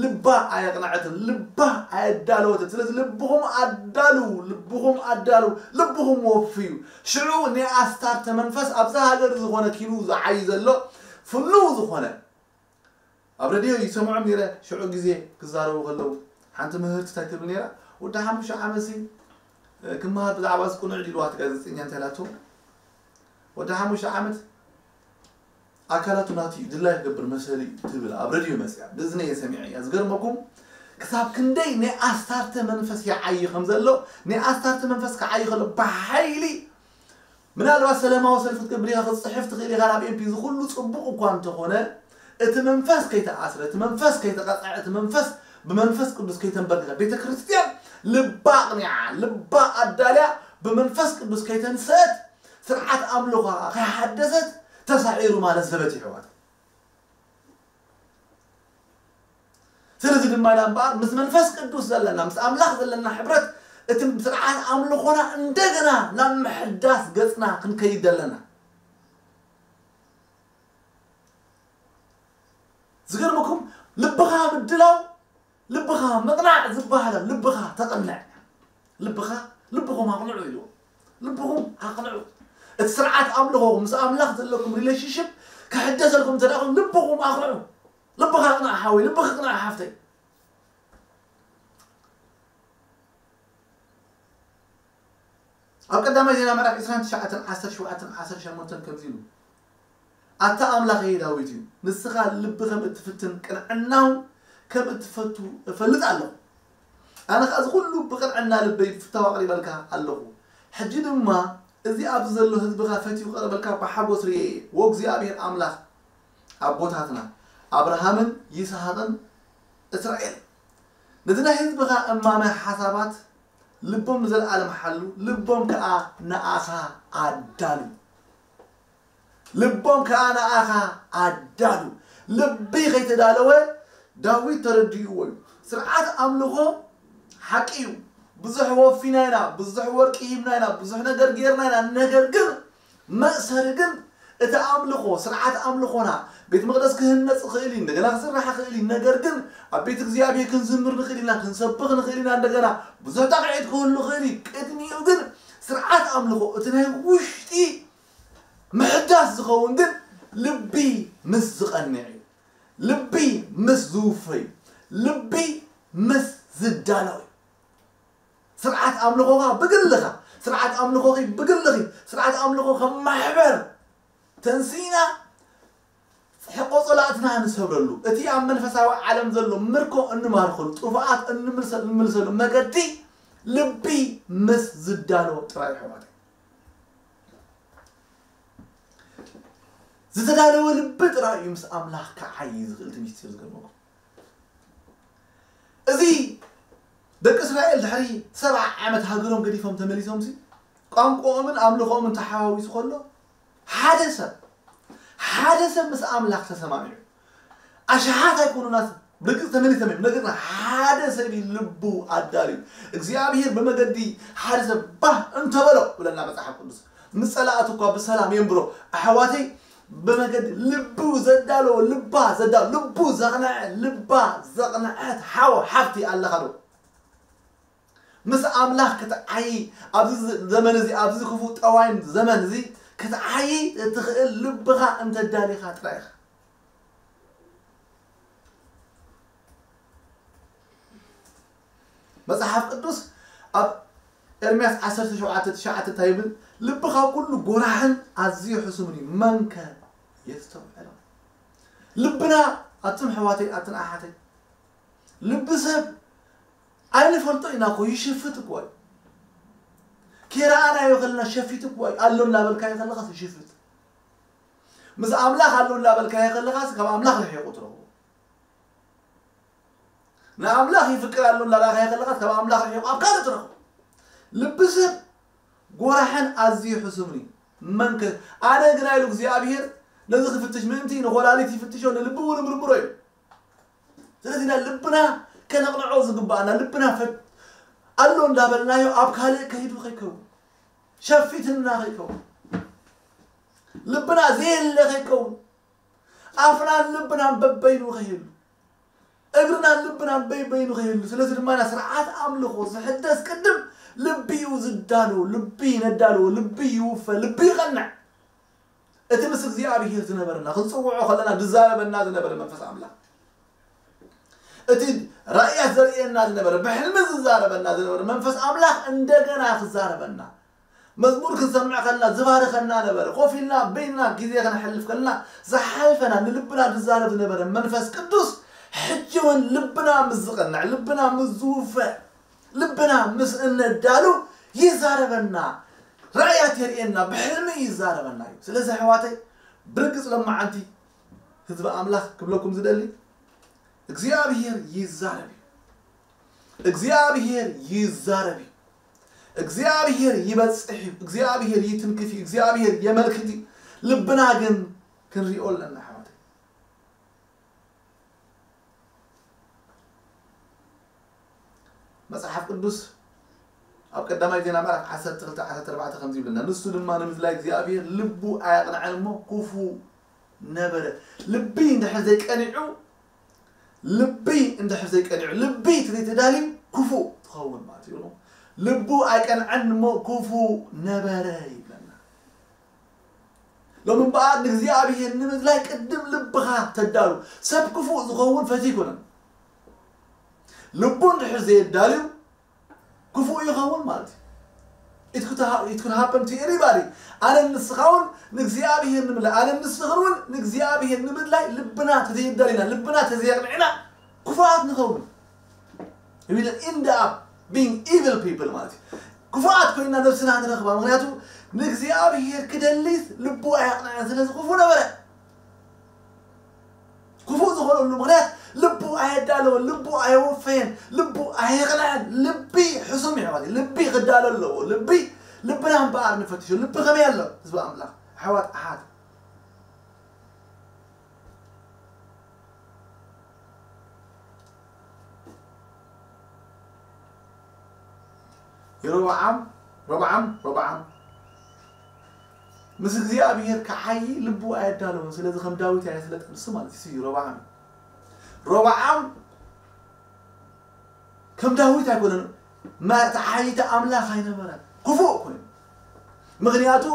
ልባ ኣየቕነዐትን፣ ልባ ኣየዳለወትን። ስለዚ ልብኹም ኣዳልዉ፣ ልብኹም ኣዳልዉ፣ ልብኹም ወፍዩ። ሽዑ ናይ ኣስታርተ መንፈስ ኣብዛ ሃገር ዝኾነ ኪኑ ዝዓዪ ዘሎ ፍሉው ዝኾነ ኣብ ሬድዮ ይሰምዖም ነይረ። ሽዑ ግዜ ክዛረቡ ከለዉ ሓንቲ ምህርቲ እንታይ ትብል ነይራ? ወዲ ሓሙሽተ ዓመት ሲ ክመሃር ብዛዕባ እዚ ቅኑዕ ድልዋት ጋዜጠኛ እንታይ ኢላቶ? ወዲ ሓሙሽተ ዓመት ኣካላቱ ናቱ እዩ ድላይ ክገብር መሰሊ እዩ ትብል ኣብ ሬድዮ መፅያ። ብእዝነየ ሰሚዐያ። ዝገርመኩም ክሳብ ክንደይ ናይ ኣስታርተ መንፈስ ይዓዪ ከም ዘሎ፣ ናይ ኣስታርተ መንፈስ ክዓዪ ከሎ ብሓይሊ ምናልባት ሰላማዊ ሰልፊ ክትገብር ኢኻ፣ ክትፅሕፍ ትኽእል ኢኻ ናብ ኤምፒ። እዚ ኩሉ ፅቡቕ እኳ እንተኾነ፣ እቲ መንፈስ ከይተኣስረ፣ እቲ መንፈስ ከይተቐፅዐ፣ እቲ መንፈስ ብመንፈስ ቅዱስ ከይተንበርከኸ፣ ቤተ ክርስቲያን ልባ ኣቕኒዓ፣ ልባ ኣዳልያ፣ ብመንፈስ ቅዱስ ከይተንስአት፣ ስርዓት ኣምልኾ ከይሓደሰት ተሳዒሩ ማለት ዘበት እዩ፣ ኣሕዋት። ስለዚ ድማ ኢና እምበኣር ምስ መንፈስ ቅዱስ ዘለና፣ ምስ ኣምላኽ ዘለና ሕብረት፣ እቲ ስርዓት ኣምልኾና እንደገና ናብ ምሕዳስ ገጽና ክንከይድ ዘለና። ዝገርመኩም፣ ልብኻ ምድላው፣ ልብኻ ምቕናዕ ዝበሃል፣ ልብኻ ተቕንዕ። ልብኻ፣ ልብኹም ኣቕንዑ ኢልዎ። ልብኹም ኣቕንዑ። እቲ ስርዓት ኣምልኾ ምስ ኣምላኽ ዘለኩም ሪሌሽንሽፕ ክሕደሰልኩም እንተ ደኣ ልብኹም ኣቕንዑ። ልብኻ ኣቕንዕ ሓወይ፣ ልብኻ ኣቕንዕ ሓፍተይ። ኣብ ቀዳማይ ዜና ምዕራፍ ዕስራን ትሽዓተን ዓሰርተ ሸውዓተን ዓሰርተ ሸሞንተን ከምዚ ኢሉ፣ ኣታ ኣምላኸይ ዳዊት እዩ፣ ንስኻ ልቢ ከም እትፍትን ቅንዕናውን ከም እትፈቱ እፈልጥ ኣለኹ። ኣነ ኸኣ እዚ ኹሉ ብቕንዕና ልበይ ብፍታው ኣቕሪበልካ ኣለኹ። ሕጂ ድማ እዚ ኣብዚ ዘሎ ህዝብኻ ፈትዩ ክቐርበልካ ብሓጎስ ርእየ እየ። ወእግዚኣብሔር ኣምላኽ ኣቦታትና ኣብርሃምን ይስሃቅን እስራኤል፣ ነዚ ናይ ህዝብኻ እማመ ሓሳባት ልቦም ንዘለኣለም ሓሉ፣ ልቦም ከኣ ንኣኻ ኣዳሉ። ልቦም ከኣ ንኣኻ ኣዳሉ። ልቢ ከይተዳለወ ዳዊት ተረዲእዎ እዩ። ስርዓት ኣምልኾ ሓቂ እዩ። ብዙሕ ወፊና ኢና፣ ብዙሕ ወርቂ ሂብና ኢና፣ ብዙሕ ነገር ጌርና ኢና። ነገር ግን መእሰሪ ግን እቲ ኣምልኾ፣ ስርዓት ኣምልኾና፣ ቤት መቕደስ ክህነጽ ይኽእል እዩ፣ እንደገና ክስራሕ ይኽእል እዩ። ነገር ግን ኣብ ቤት እግዚኣብሔር ክንዝምር ንኽእል ኢና፣ ክንሰብኽ ንኽእል ኢና። እንደገና ብዙሕ ጣቕዒት ክህሉ ይኽእል እዩ። ቅድሚኡ ግን ስርዓት ኣምልኾ፣ እቲ ናይ ውሽጢ ምሕዳስ ዝኸውን ግን ልቢ ምስ ዝቐንዕ እዩ። ልቢ ምስ ዝውፈ እዩ። ልቢ ምስ ዝዳሎ እዩ። ስርዓት ኣምልኾኻ ብግልኻ፣ ስርዓት ኣምልኾኺ ብግልኺ፣ ስርዓት ኣምልኾ ከም ማሕበር ተንሲእና ሕቆ ጸላእትና ንሰብረሉ፣ እቲ ኣብ መንፈሳዊ ዓለም ዘሎ ምርኮ እንማርኸሉ፣ ጥፉኣት እንምልሰ-፣ እንምልሰሉ መገዲ ልቢ ምስ ዝዳሎ ጥራይ፣ ኣሕዋተይ። ዝተዳለወ ልቢ ጥራይ እዩ ምስ ኣምላኽ ክዓዪ ዝኽእል። እቲ ሚስጢር ዝገርመኩም፣ እዚ ደቂ እስራኤል ድሕሪ ሰብዓ ዓመት ሃገሮም ገዲፎም ተመሊሶምሲ፣ ቋንቋኦምን ኣምልኾኦምን ተሓዋዊሱ ከሎ፣ ሓደ ሰብ፣ ሓደ ሰብ ምስ ኣምላኽ ተሰማሚዑ፣ ኣሽሓት ኣይኮኑን፣ ብርግጽ ተመሊሶም እዮም። ነገር ግን ሓደ ሰብ እዩ ልቡ ኣዳልዩ። እግዚኣብሔር ብመገዲ ሓደ ሰብ ባህ እንተበሎ፣ ብለና መጽሓፍ ቅዱስ፣ ምስ ጸላእቱ እኳ ብሰላም የንብሮ። ኣሕዋተይ፣ ብመገዲ ልቡ ዘዳለወ፣ ልባ ዘዳ-፣ ልቡ ዘቕነዐ፣ ልባ ዘቕነዐት ሓው ሓፍቲ ኣለኻ ዶ? ምስ ኣምላኽ ክትዓዪ፣ ኣብዚ ዘመን እዚ፣ ኣብዚ ክፉእ ጠዋይን ዘመን እዚ ክትዓዪ እትኽእል ልብኻ እንተዳሊኻ ጥራይ ኢኻ። መጽሓፍ ቅዱስ ኣብ ኤርምያስ ዓሰርተ ሸውዓተ ትሽዓተ እንታይ ይብል? ልቢ ካብ ኩሉ ጎራሕን ኣዝዩ ሕሱምን እዩ፣ መን ከ የስተውዕሎ? ልብና፣ ኣቱም ኣሕዋተይ፣ ኣቱን ኣሓተይ፣ ልቢ ሰብ ኣይንፈልጦ ኢና እኮ፣ ይሽፍት እኮ እዩ። ከይረኣናዮ ከለና ሸፊት እኮ እዩ። ኣሎ እናበልካዮ ከለኻስ ይሽፍት። ምስ ኣምላኽ ኣሎ እናበልካዮ ከለኻስ ካብ ኣምላኽ ርሒቑ ትረኽቦ። ንኣምላኽ ይፍቅር ኣሎ እናረኣኻዮ ከለኻስ ካብ ኣምላኽ ርሒቑ ኣብ ካልእ ትረኽቦ። ልቢ ሰብ ጎራሕን ኣዝዩ ሕሱምን እዩ። መን ከ-፣ ኣነ ግና ኢሉ እግዚኣብሔር ነዚ ክፍትሽ ምእንቲ ንኾላሊት ይፍትሾ፣ ንልቢ እውን ይምርምሮ እዩ። ስለዚ ኢና ልብና ከነቕንዖ ዝግባኣና፣ ልብና ፈት-፣ ኣሎ እንዳበልናዮ ኣብ ካልእ ከይዱ ከይከውን፣ ሸፊትና ከይከውን፣ ልብና ዘየለ ከይከውን፣ ኣፍናን ልብናን በበይኑ ከይህሉ፣ እግርናን ልብናን በይበይኑ ከይህሉ። ስለዚ ድማ ስርዓት ኣምልኾ ዝሕደስ ቅድም ልቢ እዩ ዝዳለዎ። ልቢ ነዳለዎ፣ ልቢ ይውፈ፣ ልቢ ይቐንዕ። እቲ ምስ እግዚኣብሔር ዝነበረና፣ ክንጽውዖ ከለና ዝዛረበና ዝነበረ መንፈስ ኣምላኽ፣ እቲ ራእያት ዘርእየና ዝነበረ፣ ብሕልሚ ዝዛረበና ዝነበረ መንፈስ ኣምላኽ እንደገና ክዛረበና፣ መዝሙር ክንሰምዕ ከለና ዝባርኸና ነበረ። ኮፍ ኢልና በይንና ግዜ ከነሕልፍ ከለና ዝሓልፈና፣ ንልብና ዝዛረብ ዝነበረ መንፈስ ቅዱስ፣ ሕጂ እውን ልብና ምስ ዝቐንዕ፣ ልብና ምስ ዝውፈ፣ ልብና ምስ እነዳሉ ይዛረበና፣ ራእያት የርእየና፣ ብሕልሚ ይዛረበና እዩ። ስለዚ ኣሕዋተይ፣ ብርግጽ ሎማዓንቲ ህዝቢ ኣምላኽ ክብለኩም ዝደሊ፣ እግዚኣብሔር ይዛረብ እዩ። እግዚኣብሔር ይዛረብ እዩ። እግዚኣብሔር ይበጽሕ እዩ። እግዚኣብሔር ይትንክፍ እዩ። እግዚኣብሔር የመልክት እዩ። ልብና ግን ክንሪኦ ኣለና ኣሕዋተይ። መጽሓፍ ቅዱስ ኣብ ቀዳማይ ዜና ምዕራፍ ዓሰርተ ክልተ ዓሰርተ ኣርባዕተ ከምዚ ይብለና፣ ንሱ ድማ ንምድላይ እግዚኣብሔር ልቡ ኣየቕንዐን እሞ ክፉእ ነበረ። ልቢ እንድሕር ዘይቀኒዑ፣ ልቢ እንድሕር ዘይቀኒዑ፣ ልቢ ተዘይተዳልዩ ክፉእ ትኸውን ማለት እዩ። ልቡ ኣይቀንዐን እሞ ክፉእ ነበረ ይብለና። ሎሚ እምበኣር ንእግዚኣብሔር ንምድላይ ቅድም ልብኻ ተዳሉ። ሰብ ክፉእ ዝኸውን ፈትዩ ኣይኮነን። ልቡ እንድሕር ዘየዳልዩ ክፉእ ይኸውን ማለት እዩ። It could ha-, it could happen to anybody። ኣነ ንስኻ እውን ንእግዚኣብሔር ንምድላይ፣ ኣነ ንስኽን እውን ንእግዚኣብሔር ንምድላይ ልብና ተዘየዳሊና፣ ልብና ተዘየቕንዕና ክፉኣት ንኸውን። We will end up being evil people ማለት እዩ። ክፉኣት ኮይና ነብስና ንረኽባ። ምኽንያቱ ንእግዚኣብሔር ክደልይስ ልቡ ኣየቕንዐን፣ ስለዚ ክፉእ ነበረ። ክፉእ ዝኾነሉ ምኽንያት ልቡ ኣየዳለወን፣ ልቡ ኣየወፈየን፣ ልቡ ኣየቕንዐን። ልቢ ሕሱም እዩ ኣሕዋተይ። ልቢ ክዳሎ ኣለዎ። ልቢ፣ ልብና እምበኣር ንፈትሾ። ልቢ ከመይ ኣሎ? ህዝቢ ኣምላኽ፣ ኣሕዋት ኣሓት። የሮብዓም፣ ሮብዓም፣ ሮብዓም ምስ እግዚኣብሔር ክዓዪ ልቡ ኣየዳለወን። ስለዚ ከም ዳዊት ኣየስለጠን እሱ ማለት እዩ። ሮብዓም፣ ሮብዓም ከም ዳዊት ኣይኮነን፣ መተዓይቲ ኣምላኽ ኣይነበረን። ክፉእ ኮይኑ። ምኽንያቱ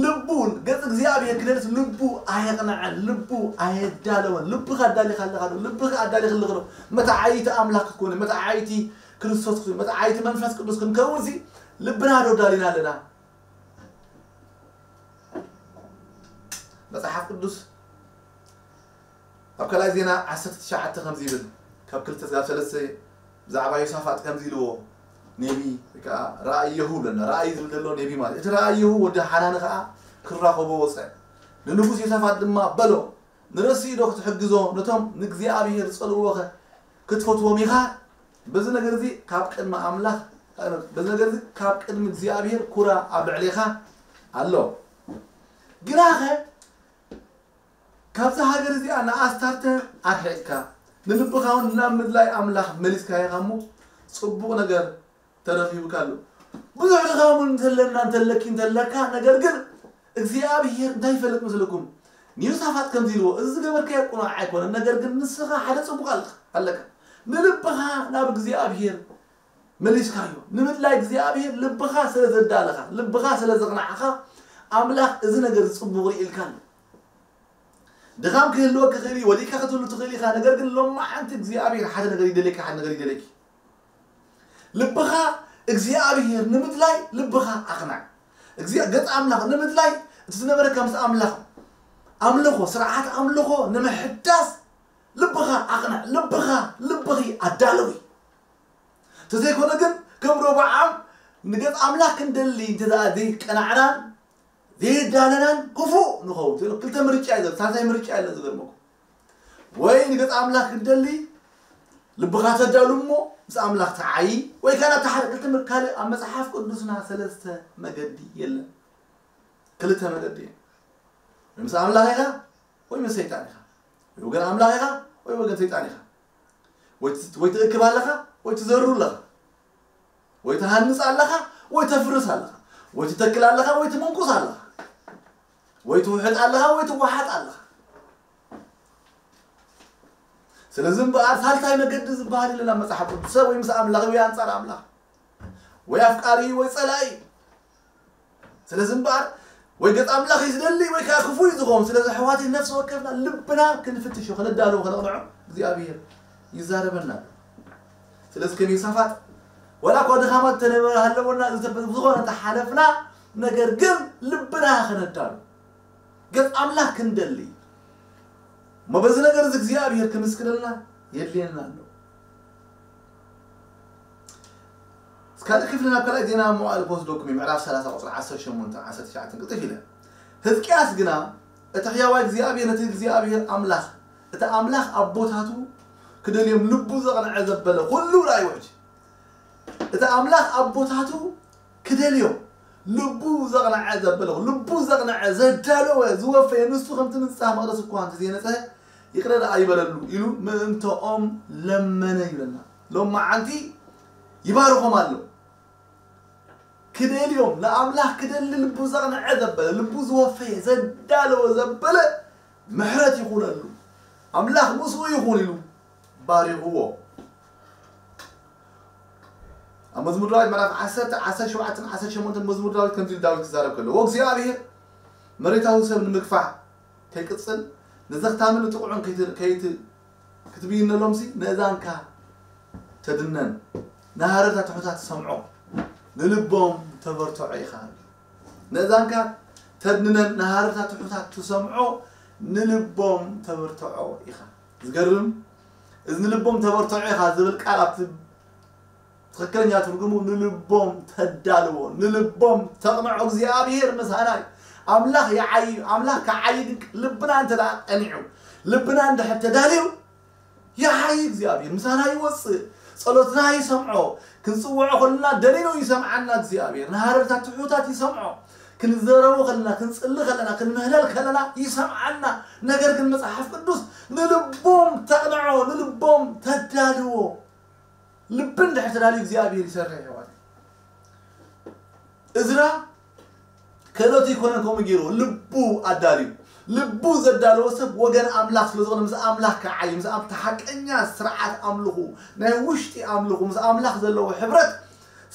ልቡ ገጽ እግዚኣብሔር ክደልስ ልቡ ኣየቕንዐን፣ ልቡ ኣየዳለወን። ልብኻ ኣዳሊኻ ኣለኻ ዶ? ልብኻ ኣዳሊኽልኺ ዶ? መተዓይቲ ኣምላኽ ክትኮኒ፣ መተዓይቲ ክርስቶስ ክትኮኒ፣ መተዓይቲ መንፈስ ቅዱስ ክንከውንሲ ልብና ዶ ኣዳሊና ኣለና? መጽሓፍ ቅዱስ ኣብ ካልኣይ ዜና ዓሰርተ ትሽዓተ ከምዚ ይብል፣ ካብ ክልተ ስጋብ ሰለስተ ብዛዕባ ዮሳፋጥ ከምዚ ኢልዎ፣ ኔቢ ወይ ከዓ ረኣየሁ ብለና፣ ረኣይ ዝብል ዘሎ ኔቢ ማለት እዩ። እቲ ረኣየሁ ወዲ ሓናኒ ከዓ ክራኸቦ ወፀ። ንንጉስ ዮሳፋጥ ድማ በሎ፣ ንርእሲ ዶ ክትሕግዞ፣ ነቶም ንእግዚኣብሔር ዝጸልእዎ ኸ ክትፈትዎም ኢኻ? በዚ ነገር እዚ ካብ ቅድሚ ኣምላኽ፣ በዚ ነገር እዚ ካብ ቅድሚ እግዚኣብሔር ኩራ ኣብ ልዕሌኻ ኣሎ። ግናኸ ካብዛ ሃገር እዚኣ ንኣስታርተ ኣርሒቕካ፣ ንልብኻ እውን ናብ ምድላይ ኣምላኽ መሊስካ ኢኻ እሞ፣ ጽቡቕ ነገር ተረኺቡካ ኣሎ። ብዙሕ ድኻም እውን እንተለና፣ እንተለኪ፣ እንተለካ፣ ነገር ግን እግዚኣብሔር እንታይ ይፈልጥ መስለኩም? ንዮሳፋጥ ከምዚ ኢልዎ፣ "እዚ ዝገበርካዮ ቅኑዕ ኣይኮነን፣ ነገር ግን ንስኻ ሓደ ጽቡቕ ኣለካ፣ ኣለካ። ንልብኻ ናብ እግዚኣብሔር መሊስካዮ። ንምድላይ እግዚኣብሔር ልብኻ ስለ ዘዳለኻ፣ ልብኻ ስለ ዘቕናዕኻ፣ ኣምላኽ እዚ ነገር እዚ ጽቡቕ ርእይልካ ኣሎ። ድኻም ክህልወካ ይኽእል እዩ፣ ወዲቕካ ክትህሉ ትኽእል ኢኻ፣ ነገር ግን ሎማዓንቲ እግዚኣብሔር ሓደ ነገር ይደልየካ፣ ሓደ ነገር ይደልየኪ። ልብኻ እግዚኣብሔር ንምድላይ ልብኻ ኣቕናዕ። እግዚኣብ-፣ ገጽ ኣምላኽ ንምድላይ እቲ ዝነበረካ ምስ ኣምላኽ ኣምልኾ፣ ስርዓት ኣምልኾ ንምሕዳስ ልብኻ ኣቕናዕ፣ ልብኻ፣ ልብኺ ኣዳልዊ። እንተዘይኮነ ግን ከም ሮብዓም ንገጽ ኣምላኽ ክንደሊ እንተ ደኣ ዘይቀናዕናን ዘይዳለናን ክፉእ ንኸውን። ክልተ ምርጫ እዩ ዘሎ፣ ሳልሳይ ምርጫ የለን። ዝገርመኩም፣ ወይ ንገጽ ኣምላኽ ክትደሊ ልብኻ ተዳሉ እሞ ምስ ኣምላኽ ተዓዪ፣ ወይ ከዓ ናብቲ ሓደ ክልተ ምር-፣ ካልእ ኣብ መጽሓፍ ቅዱስና ሰለስተ መገዲ የለን። ክልተ መገዲ እዩ። ወይ ምስ ኣምላኽ ኢኻ ወይ ምስ ሰይጣን ኢኻ። ወይ ወገን ኣምላኽ ኢኻ ወይ ወገን ሰይጣን ኢኻ። ወይ ት-፣ ወይ ትእክብ ኣለኻ ወይ ትዘሩ ኣለኻ። ወይ ትሃንጽ ኣለኻ ወይ ተፍርስ ኣለኻ፣ ወይ ትተክል ኣለኻ ወይ ትምንቁስ ኣለኻ፣ ወይ ትውሕጥ ኣለኻ ወይ ትወሓጥ ኣለኻ። ስለዚ እምበኣር ሳልታይ መገዲ ዝበሃል የለን ኣብ መጽሓፍ ቅዱስ፣ ሰብ ወይ ምስ ኣምላኽ ወይ ኣንጻር ኣምላኽ፣ ወይ ኣፍቃሪ ወይ ጸላኢ። ስለዚ እምበኣር ወይ ገጽ ኣምላኽ እዩ ዝደሊ ወይ ከዓ ክፉእ እዩ ዝኸውን። ስለዚ ኣሕዋተይ ነፍሲ ወከፍና ልብና ክንፍትሾ፣ ከነዳልዎ፣ ከነቕንዖ እግዚኣብሔር ይዛረበና ኣሎ። ስለዚ ከም ዮሳፋጥ ዋላ እኳ ድኻማት ተነበረ ሃለወና ዝተፈ-፣ ዝኾነ ተሓለፍና፣ ነገር ግን ልብና ከነዳሉ ገጽ ኣምላኽ ክንደሊ እሞ በዚ ነገር እዚ እግዚኣብሔር ክምስክረልና የድልየና ኣሎ። እስካልእ ክፍሊ ናብ ካልኣይ ዜና መዋዕል ክወስደኩም እዩ። ምዕራፍ ሰላሳ ቁፅሪ ዓሰርተ ሸሞንተ ዓሰርተ ትሽዓተ ቅጥፍ ኢለ ህዝቅያስ ግና እቲ ሕያዋይ እግዚኣብሔር ነቲ እግዚኣብሔር ኣምላኽ እቲ ኣምላኽ ኣቦታቱ ክደልዮም ልቡ ዘቕንዐ ዘበለ ኩሉ ርኣይ ውሕጅ እቲ ኣምላኽ ኣቦታቱ ክደልዮ ልቡ ዘቕንዐ ዘበለ ልቡ ዘቕንዐ ዘዳለወ ዝወፈየ ንሱ ከምቲ ንንስሓ መቕደስ እኳ እንተዘየነፀ ይቕረ ደኣ ይበለሉ ኢሉ ምእንተኦም ለመነ ይብለና። ሎም መዓንቲ ይባርኾም ኣሎ። ክደልዮም ንኣምላኽ ክደሊ ልቡ ዘቕንዐ ዘበለ ልቡ ዝወፈየ ዘዳለወ ዘበለ ምሕረት ይኹነሉ ኣምላኽ ምስኡ ይኹን ኢሉ ባሪኽዎ። ኣብ መዝሙር ዳዊት ምዕራፍ ዓሰርተ ዓሰርተ ሸውዓተ ዓሰርተ ሸሞንተ መዝሙር ዳዊት ከምዚ ዳዊት ክዛረብ ከሎ እግዚኣብሔር መሬታዊ ሰብ ንምግፋዕ ከይቅጽል ንዘኽታምን ንጥቑዑን ክትብይነሎምሲ ነእዛንካ ተድነን ንሃረርታ ትሑታት ትሰምዖ ንልቦም ተበርትዖ ኢኻ። ነእዛንካ ተድነን ንሃረርታ ትሑታት ትሰምዖ ንልቦም ተበርትዖ ኢኻ። ዝገርም እዚ ንልቦም ተበርትዖ ኢኻ ዝብል ቃል ኣብቲ ትኽክለኛ ትርጉሙ ንልቦም ተዳልዎ ንልቦም ተቕንዖ እግዚኣብሔር ምሳና እዩ። ኣምላኽ ይዓይ ኣምላኽ ክዓይ ግን ልብና እንተ ደኣ ቀኒዑ ልብና እንድሕር ተዳልዩ ይዓይ እግዚኣብሔር ምሳና ይወፅእ ጸሎትና ይሰምዖ ክንጽውዖ ከለና ደሊኑ ይሰምዓና እግዚኣብሔር ንሃረርታ ትሑታት ይሰምዖ ክንዘረቡ ከለና ክንጽሊ ከለና ክንምህለል ከለና ይሰምዓና። ነገር ግን መጽሓፍ ቅዱስ ንልቦም ተቕንዖ ንልቦም ተዳልዎ ልቢ እንድሕር ተዳልዩ እግዚኣብሔር ይሰርሕ ይዋል። እዝራ ክእለቱ ይኮነን ከምኡ ገይሩ ልቡ ኣዳልዩ ልቡ ዘዳለወ ሰብ ወገን ኣምላኽ ስለ ዝኾነ ምስ ኣምላኽ ክዓይ ምስ ኣብቲ ሓቀኛ ስርዓት ኣምልኹ ናይ ውሽጢ ኣምልኹ ምስ ኣምላኽ ዘለዎ ሕብረት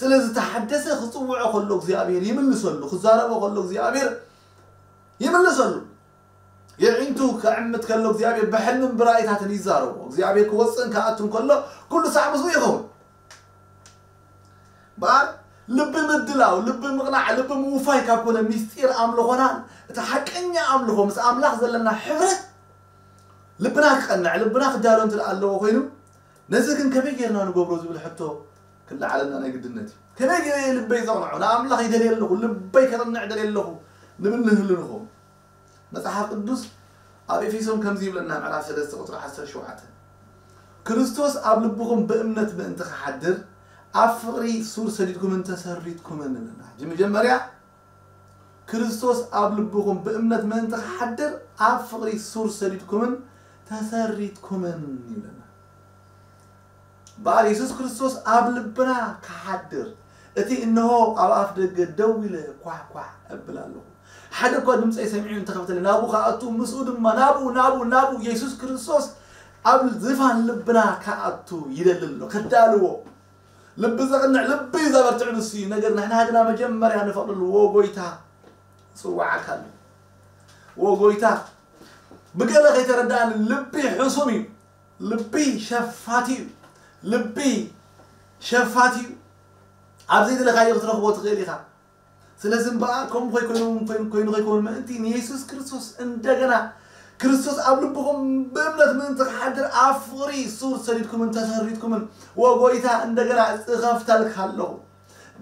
ስለ ዝተሓደሰ ክፅውዖ ከሎ እግዚኣብሔር ይምልሰሉ ክዛረቦ ከሎ እግዚኣብሔር ይምልሰሉ። የዒንቱ ክዕምት ከሎ እግዚኣብሔር ብሕልምን ብራእይታትን ይዛረቦ እግዚኣብሔር ክወፅእን ክኣቱን ከሎ ኩሉ ሳዕ ምስኡ ይኸውን። በኣር ልቢ ምድላው ልቢ ምቕናዕ ልቢ ምውፋይ ካብ ኮነ ሚስጢር ኣምልኾናን እቲ ሓቀኛ ኣምልኾ ምስ ኣምላኽ ዘለና ሕብረት ልብና ክቐንዕ ልብና ክዳሎ እንት ኣለዎ ኮይኑ ነዚ ግን ከመይ ጌርና ንገብሮ ዝብል ሕቶ ክለዓለና ናይ ግድነት እዩ። ከመይ ገይረ ልበይ ዘቕንዖ ንኣምላኽ ይደልየ ኣለኹ ልበይ ከቕንዕ ደልየ ኣለኹ ንብል ንህሉ ንኸውን። መጽሓፍ ቅዱስ ኣብ ኤፌሶን ከምዚ ይብለና ምዕራፍ ሰለስተ ቁፅሪ ዓሰርተ ሸውዓተ ክርስቶስ ኣብ ልብኹም ብእምነት ምእንቲ ክሓድር ኣብ ፍቕሪ ሱር ሰዲድኩምን ተሰሪትኩምን ንብለና። ሕጂ መጀመርያ ክርስቶስ ኣብ ልብኹም ብእምነት ምእንቲ ክሓድር ኣብ ፍቕሪ ሱር ሰዲድኩምን ተሰሪትኩምን ይብለና። በኣል የሱስ ክርስቶስ ኣብ ልብና ክሓድር እቲ እንሆ ኣብ ኣፍ ደገ ደው ኢለ ኳሕኳሕ እብል ኣለኹ ሓደ እኳ ድምፀይ ሰሚዑ እንተኸፍተለ ናብኡ ክኣቱ ምስኡ ድማ ናብኡ ናብኡ ናብኡ የሱስ ክርስቶስ ኣብ ዝፋን ልብና ክኣቱ ይደሊ ኣሎ ከዳልዎ ልቢ ዘቕንዕ ልቢ እዩ ዘበርትዕ ንሱ እዩ ነገር ንሕና ግና መጀመርያ ንፈቕደሉ ወ ጎይታ ይፅዋዓካ ኣሎ ወ ጎይታ ብገለ ከይተረዳእኒ ልቢ ሕሱም እዩ ልቢ ሸፋቲ እዩ ልቢ ሸፋቲ እዩ ኣብ ዘይደለካዮ ክትረኽቦ ትኽእል ኢኻ ስለዚ እምበኣር ከምኡ ከይኮይኑ ከይኮይኑ ምእንቲ ንየሱስ ክርስቶስ እንደገና ክርስቶስ ኣብ ልብኹም ብእምነት ምእንቲ ክሓድር ኣብ ፍቕሪ ሱር ሰዲድኩምን ተሰሪትኩምን ወጎይታ እንደገና እኸፍተልካ ኣለኹ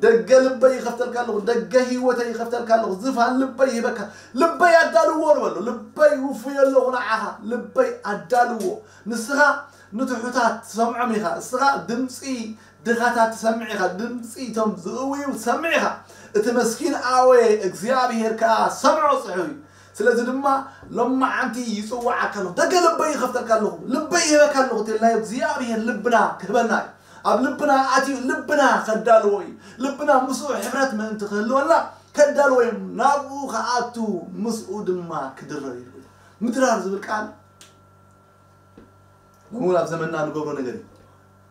ደገ ልበይ ይኸፍተልካ ኣለኹ ደገ ህይወተይ ይኸፍተልካ ኣለኹ ዝፋን ልበይ ይህበካ ልበይ ኣዳልዎ ንበሎ ልበይ ውፉየ ኣለኹ ንዓኻ ልበይ ኣዳልዎ ንስኻ ንትሑታት ትሰምዖም ኢኻ እስኻ ድምፂ ድኻታት ትሰምዕ ኢኻ ድምፂ እቶም ዝእውዩ ትሰምዕ ኢኻ እቲ መስኪን ኣወየ እግዚኣብሄር ከዓ ሰምዖ ፅሑ እዩ ስለዚ ድማ ሎማዓንቲ ይፅዋዓካ ኣለኹ ደገ ልበይ ይኸፍተልካ ኣለኹ ልበይ ይህበካ ኣለኹ ተልናዮ እግዚኣብሄር ልብና ክህበና እዩ ኣብ ልብና ኣትዩ ልብና ከዳልዎ እዩ። ልብና ምስኡ ሕብረት ምእንቲ ክህልወና ከዳልዎ እዩ። ናብኡ ክኣቱ ምስኡ ድማ ክድረር እዩ። ምድራር ዝብል ቃል ሎሚ እውን ኣብ ዘመንና ንገብሮ ነገር እዩ።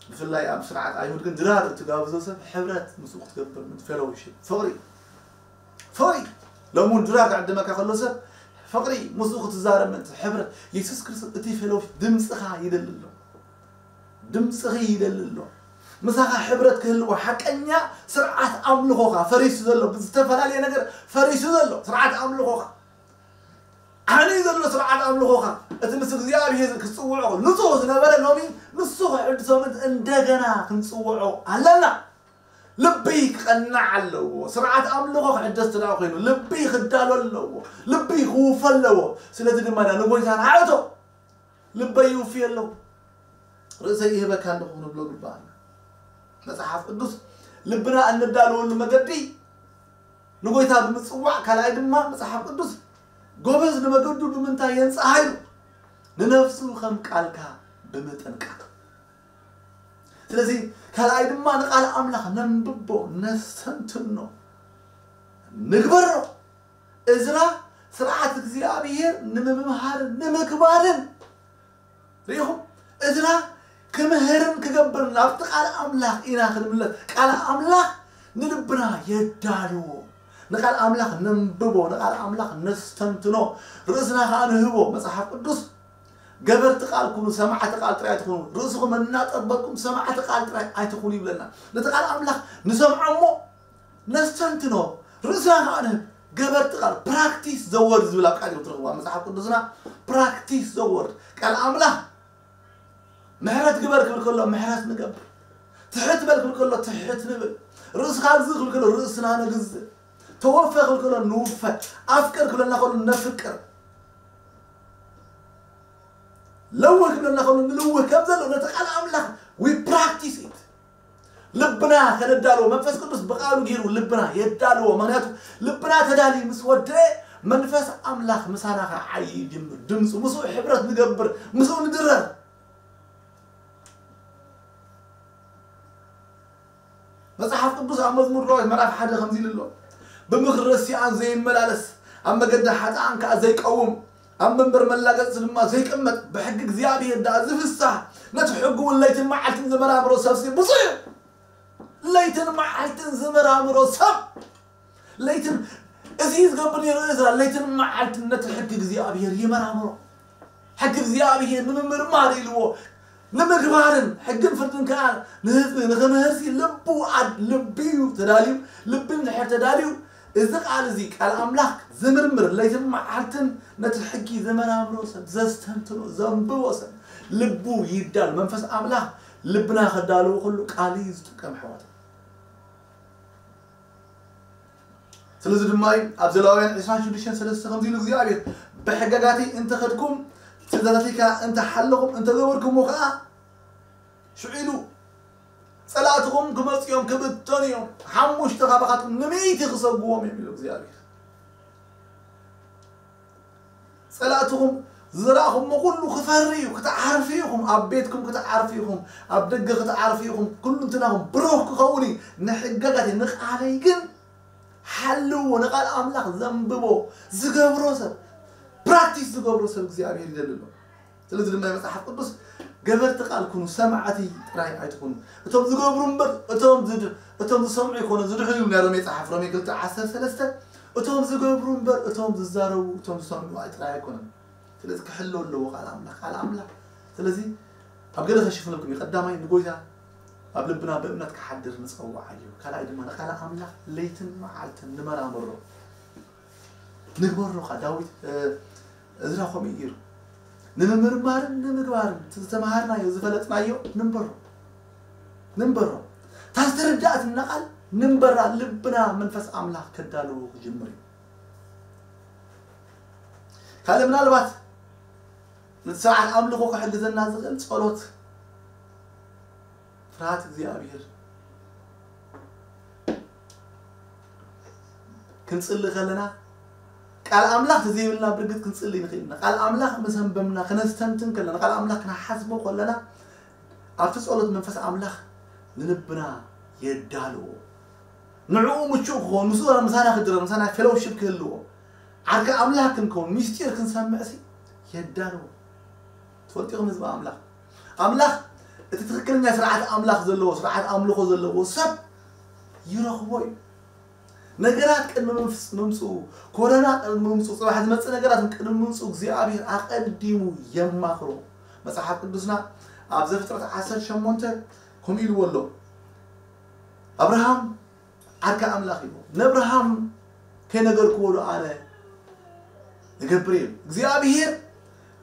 ብፍላይ ኣብ ስርዓት ኣይሁድ ግን ድራር እትጋብዞ ሰብ ሕብረት ምስኡ ክትገብር፣ ፌሎውሺፕ፣ ፍቕሪ፣ ፍቕሪ። ሎሚ እውን ድራር ክዕድመካ ከሎ ሰብ ፍቕሪ ምስኡ ክትዛረብ ምእንቲ ሕብረት። የሱስ ክርስቶስ እቲ ፌሎውሺፕ ድምፅኻ ይደሊ ኣሎ። ድምፅኺ ይደሊ ኣሎ። ምሳኻ ሕብረት ክህልዎ ሓቀኛ ስርዓት ኣምልኾኻ ፈሪሱ ዘሎ፣ ብዝተፈላለየ ነገር ፈሪሱ ዘሎ ስርዓት ኣምልኾኻ፣ ዓንዩ ዘሎ ስርዓት ኣምልኾኻ፣ እቲ ምስ እግዚኣብሔር ክጽውዖ ንጹህ ዝነበረ ሎሚ ንሱ ክሕድሶ ምእንቲ እንደገና ክንጽውዖ ኣለና። ልቢ ክቐናዕ ኣለዎ። ስርዓት ኣምልኾ ክሕደስ እንተ ደኣ ኮይኑ ልቢ ክዳሎ ኣለዎ። ልቢ ክውፎ ኣለዎ። ስለዚ ድማ ንጎይታ ንዓእቶ ልበይ ይውፍዮ ኣለዎ። ርእሰይ ይህበካ ኣለኹ ክንብሎ ግባኣና። መጽሓፍ ቅዱስ ልብና እነዳልወሉ መገዲ ንጎይታ ብምጽዋዕ፣ ካልኣይ ድማ መጽሓፍ ቅዱስ ጎበዝ ንመገዱ ብምንታይ የንጽሃ ኢሉ፣ ንነፍሱ ከም ቃልካ ብምጥንቃቕ። ስለዚ ካልኣይ ድማ ንቃል ኣምላኽ ነንብቦ፣ ነስተንትኖ፣ ንግበሮ። እዝራ ስርዓት እግዚኣብሔር ንምምሃርን ንምግባርን ርኢኹም? እዝራ ክምህርን ክገብርን ናብቲ ቃል ኣምላኽ ኢና ክንምለስ። ቃል ኣምላኽ ንልብና የዳልዎ። ንቃል ኣምላኽ ነንብቦ፣ ንቃል ኣምላኽ ነስተንትኖ፣ ርእስና ከኣ ንህቦ። መጽሓፍ ቅዱስ ገበርቲ ቃል ኩኑ፣ ሰማዕቲ ቃል ጥራይ ኣይትኹኑ፣ ርእስኹም እናጠበቅኩም ሰማዕቲ ቃል ጥራይ ኣይትኹኑ ይብለና። ነቲ ቃል ኣምላኽ ንሰምዖ እሞ ነስተንትኖ፣ ርእስና ከኣ ንህብ። ገበርቲ ቃል፣ ፕራክቲስ ዘወርድ ዝብል ኣብ ቃል ትረኽቡ። ኣብ መጽሓፍ ቅዱስና ፕራክቲስ ዘወርድ ቃል ኣምላኽ ምሕረት ግበር ክብል ከሎ ምሕረት ንገብር። ትሕት በል ክብል ከሎ ትሕት ንብል። ርእስኻ ግዝእ ክብል ከሎ ርእስና ንግዝእ። ተወፈ ክብል ከሎ ንውፈ። ኣፍቅር ክብለና ከሎ ነፍቅር። ለውህ ክብለና ከሎ ንልውህ። ከም ዘሎ ነቲ ቃል ኣምላኽ we practice it። ልብና ከነዳልዎ መንፈስ ቅዱስ ብቃሉ ገይሩ ልብና የዳልዎ። ምክንያቱ ልብና ተዳልዩ ምስ ወደአ መንፈስ ኣምላኽ ምሳና ክዓይ ይጅምር። ድምፁ ምስኡ ሕብረት ንገብር፣ ምስኡ ንድረር። መጽሓፍ ቅዱስ ኣብ መዝሙር ዳዊት ምዕራፍ ሓደ ከምዚ ኢሉ ኣሎ፣ ብምኽሪ ረሲኣን ዘይመላለስ፣ ኣብ መገዲ ሓጥኣን ከኣ ዘይቀውም፣ ኣብ መንበር መላገጽቲ ድማ ዘይቅመጥ፣ ብሕጊ እግዚኣብሔር ደኣ ዝፍሳህ፣ ነቲ ሕጊ እውን ለይትን መዓልትን ዝመራምሮ ሰብሲ ብፁዕ እዩ። ለይትን መዓልትን ዝመራምሮ ሰብ፣ ለይትን፣ እዚ ዝገብር ነይሩ እዝራ፣ ለይትን መዓልትን ነቲ ሕጊ እግዚኣብሔር ይመራምሮ። ሕጊ እግዚኣብሔር ንምምርማር ኢልዎ ንምግባርን ሕግን ፍርድን ከኣ ንህዝቢ ንኽምህርሲ ልቡ ኣድ-፣ ልቢ እዩ ተዳልዩ። ልቢ እንድሕር ተዳልዩ፣ እዚ ቃል እዚ ቃል ኣምላኽ ዝምርምር፣ ለይትን መዓልትን ነቲ ሕጊ ዝመራምሮ ሰብ፣ ዘስተንትኖ፣ ዘንብቦ ሰብ፣ ልቡ ይዳል። መንፈስ ኣምላኽ ልብና ከዳልዎ ከሎ ቃል እዩ ዝጥቀም፣ ኣሕዋት። ስለዚ ድማ እዩ ኣብ ዘሌዋውያን ዕስራን ሽዱሽተን ሰለስተ ከምዚ ኢሉ እግዚኣብሔር፣ "ብሕገጋተይ እንተኸድኩም፣ ትእዛዛተይ ከኣ እንተሓለኹም፣ እንተገበርኩምዎ ከኣ፣ ሽዑ ኢሉ፣ ጸላእትኹም ክመጹ እዮም፣ ክብተኑ እዮም፣ ሓሙሽተ ካባኻትኩም ንሚእቲ ክሰግዎም እዮም" ኢሉ እግዚኣብሔር። ጸላእትኹም ዝዘራእኹምዎ ኩሉ ክፈሪ እዩ፣ ክትዓርፉ ኢኹም፣ ኣብ ቤትኩም ክትዓርፉ ኢኹም፣ ኣብ ደገ ክትዓርፉ ኢኹም፣ ኩሉ እንትናኹም ብሩኽ ክኸውን እዩ። ንሕገጋተይ ንቃለይ ግን ሓልዎ፣ ንቃል ኣምላኽ ዘንብቦ፣ ዝገብሮ ሰብ፣ ፕራክቲስ ዝገብሮ ሰብ እግዚኣብሔር ይደሊ ኣሎ። ስለዚ ድማ መጽሓፍ ቅዱስ "ገበርቲ ቃል ኩኑ፣ ሰማዕቲ ጥራይ ኣይትኹኑ። እቶም ዝገብሩ እምበር፣ እቶም ዝድ-፣ እቶም ዝሰምዑ ኣይኮኑን ዝድሕኑ" ይብል ናይ ሮሜ ጸሓፊ፣ ሮሜ ክልተ ዓሰርተ ሰለስተ። እቶም ዝገብሩ እምበር፣ እቶም ዝዛረቡ፣ እቶም ዝሰምዑ ኣይ ጥራይ ኣይኮኑን። ስለዚ ክሕሎ ኣለዎ ቃል ኣምላኽ፣ ቃል ኣምላኽ። ስለዚ ኣብ ገለ ከሽፍነልኩም እዩ። ቀዳማይ ንጎይታ ኣብ ልብና ብእምነት ክሓድር ንጸውዓዮ። ካልኣይ ድማ ንቃል ኣምላኽ ለይትን መዓልትን ንመራመሮ። ንግበሮ ኸዓ ዳዊት፣ እ፣ እዝራ ከምኡ እዩ ገይሩ። ንምምርማርን ንምግባርን እቲ ዝተምሃርናዮ ዝፈለጥናዮ ንንበሮ። ንንበሮ። እታ ዝተረዳእትና ቃል ንንበራ ልብና መንፈስ ኣምላኽ ከዳልዎ ክጅምር እዩ። ካልእ ምናልባት ነቲ ስርዓት ኣምልኾ ክሕግዘና ዝኽእል ጸሎት፣ ፍርሃት እግዚኣብሔር። ክንጽሊ ከለና ቃል ኣምላኽ ተዘይብልና ብርግጽ ክንጽሊ ንኽእል ኢና። ቃል ኣምላኽ ምስ ኣንበብና፣ ክነስተንትን ከለና፣ ቃል ኣምላኽ ክንሓስቦ ከለና፣ ኣብቲ ጸሎት መንፈስ ኣምላኽ ንልብና የዳልዎ። ንዕኡ ምቹእ ክኸውን፣ ምስኡ ምሳና ክድረር፣ ምሳና ፌሎውሺፕ ክህልዎ፣ ዓርኪ ኣምላኽ ክንከውን፣ ምስጢር ክንሰምዕ ሲ የዳልዎ። ትፈልጡ ኢኹም ህዝቢ ኣምላኽ፣ ኣምላኽ እቲ ትኽክለኛ ስርዓት ኣምላኽ ዘለዎ፣ ስርዓት ኣምልኾ ዘለዎ ሰብ ይረኽቦ እዩ። ነገራት ቅድሚ ምምጽ- ምምጽኡ፣ ኮረና ቅድሚ ምምጽኡ፣ ጽባሕ ዝመጽእ ነገራት ቅድሚ ምምጽኡ እግዚኣብሔር ኣቐዲሙ የማኽሮ። መጽሓፍ ቅዱስና ኣብ ዘፍጥረት ዓሰርተ ሸሞንተ ከምኡ ኢልዎ ኣሎ። ኣብርሃም ዓርኪ ኣምላኽ እዩ። ንኣብርሃም ከይነገርክዎ ዶ ኣነ እገብር እየ? እግዚኣብሔር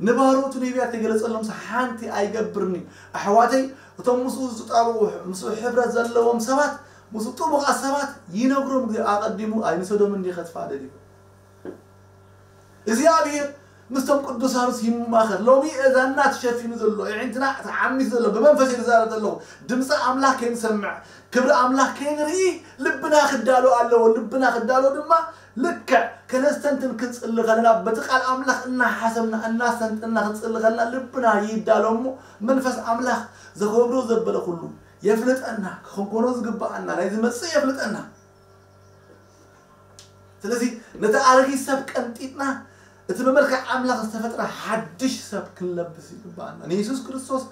ንባሮቱ ነቢያት ከይገለጸሎምስ ሓንቲ ኣይገብርን እዩ። ኣሕዋተይ፣ እቶም ምስኡ ዝጣበቑ፣ ምስኡ ሕብረት ዘለዎም ሰባት፣ ምስኡ ጥቡቓት ሰባት ይነግሮም። ኣቐዲሙ ኣይ ንሰዶም እንዲኸ ትፋደል እዩ። እግዚኣብሔር ምስቶም ቅዱሳኑስ ይማኸር። ሎሚ እዛና ተሸፊኑ ዘሎ፣ ኣዒንትና ተዓሚቱ ዘሎ፣ ብመንፈስ እዩ ዝዛረብ ዘለኹ። ድምፂ ኣምላኽ ከይንሰምዕ፣ ክብሪ ኣምላኽ ከይንርኢ ልብና ክዳሎ ኣለዎ። ልብና ክዳሎ ድማ ልክዕ ከነስተንትን ክንጽሊ ከለና፣ በቲ ቃል ኣምላኽ እናሓሰብና፣ እናስተንተንና ክንጽሊ ከለና፣ ልብና ይዳሎ እሞ፣ መንፈስ ኣምላኽ ዘኸብሮ ዘበለ ኩሉ የፍልጠና፣ ክንኮኖ ዝግብኣና ናይ ዝመጽእ የፍልጠና። ስለዚ ነቲ ኣረጊት ሰብ ቀንጢጥና፣ እቲ ብመልክዕ ኣምላኽ ዝተፈጥረ ሓድሽ ሰብ ክንለብስ ይግብኣና። ንየሱስ ክርስቶስ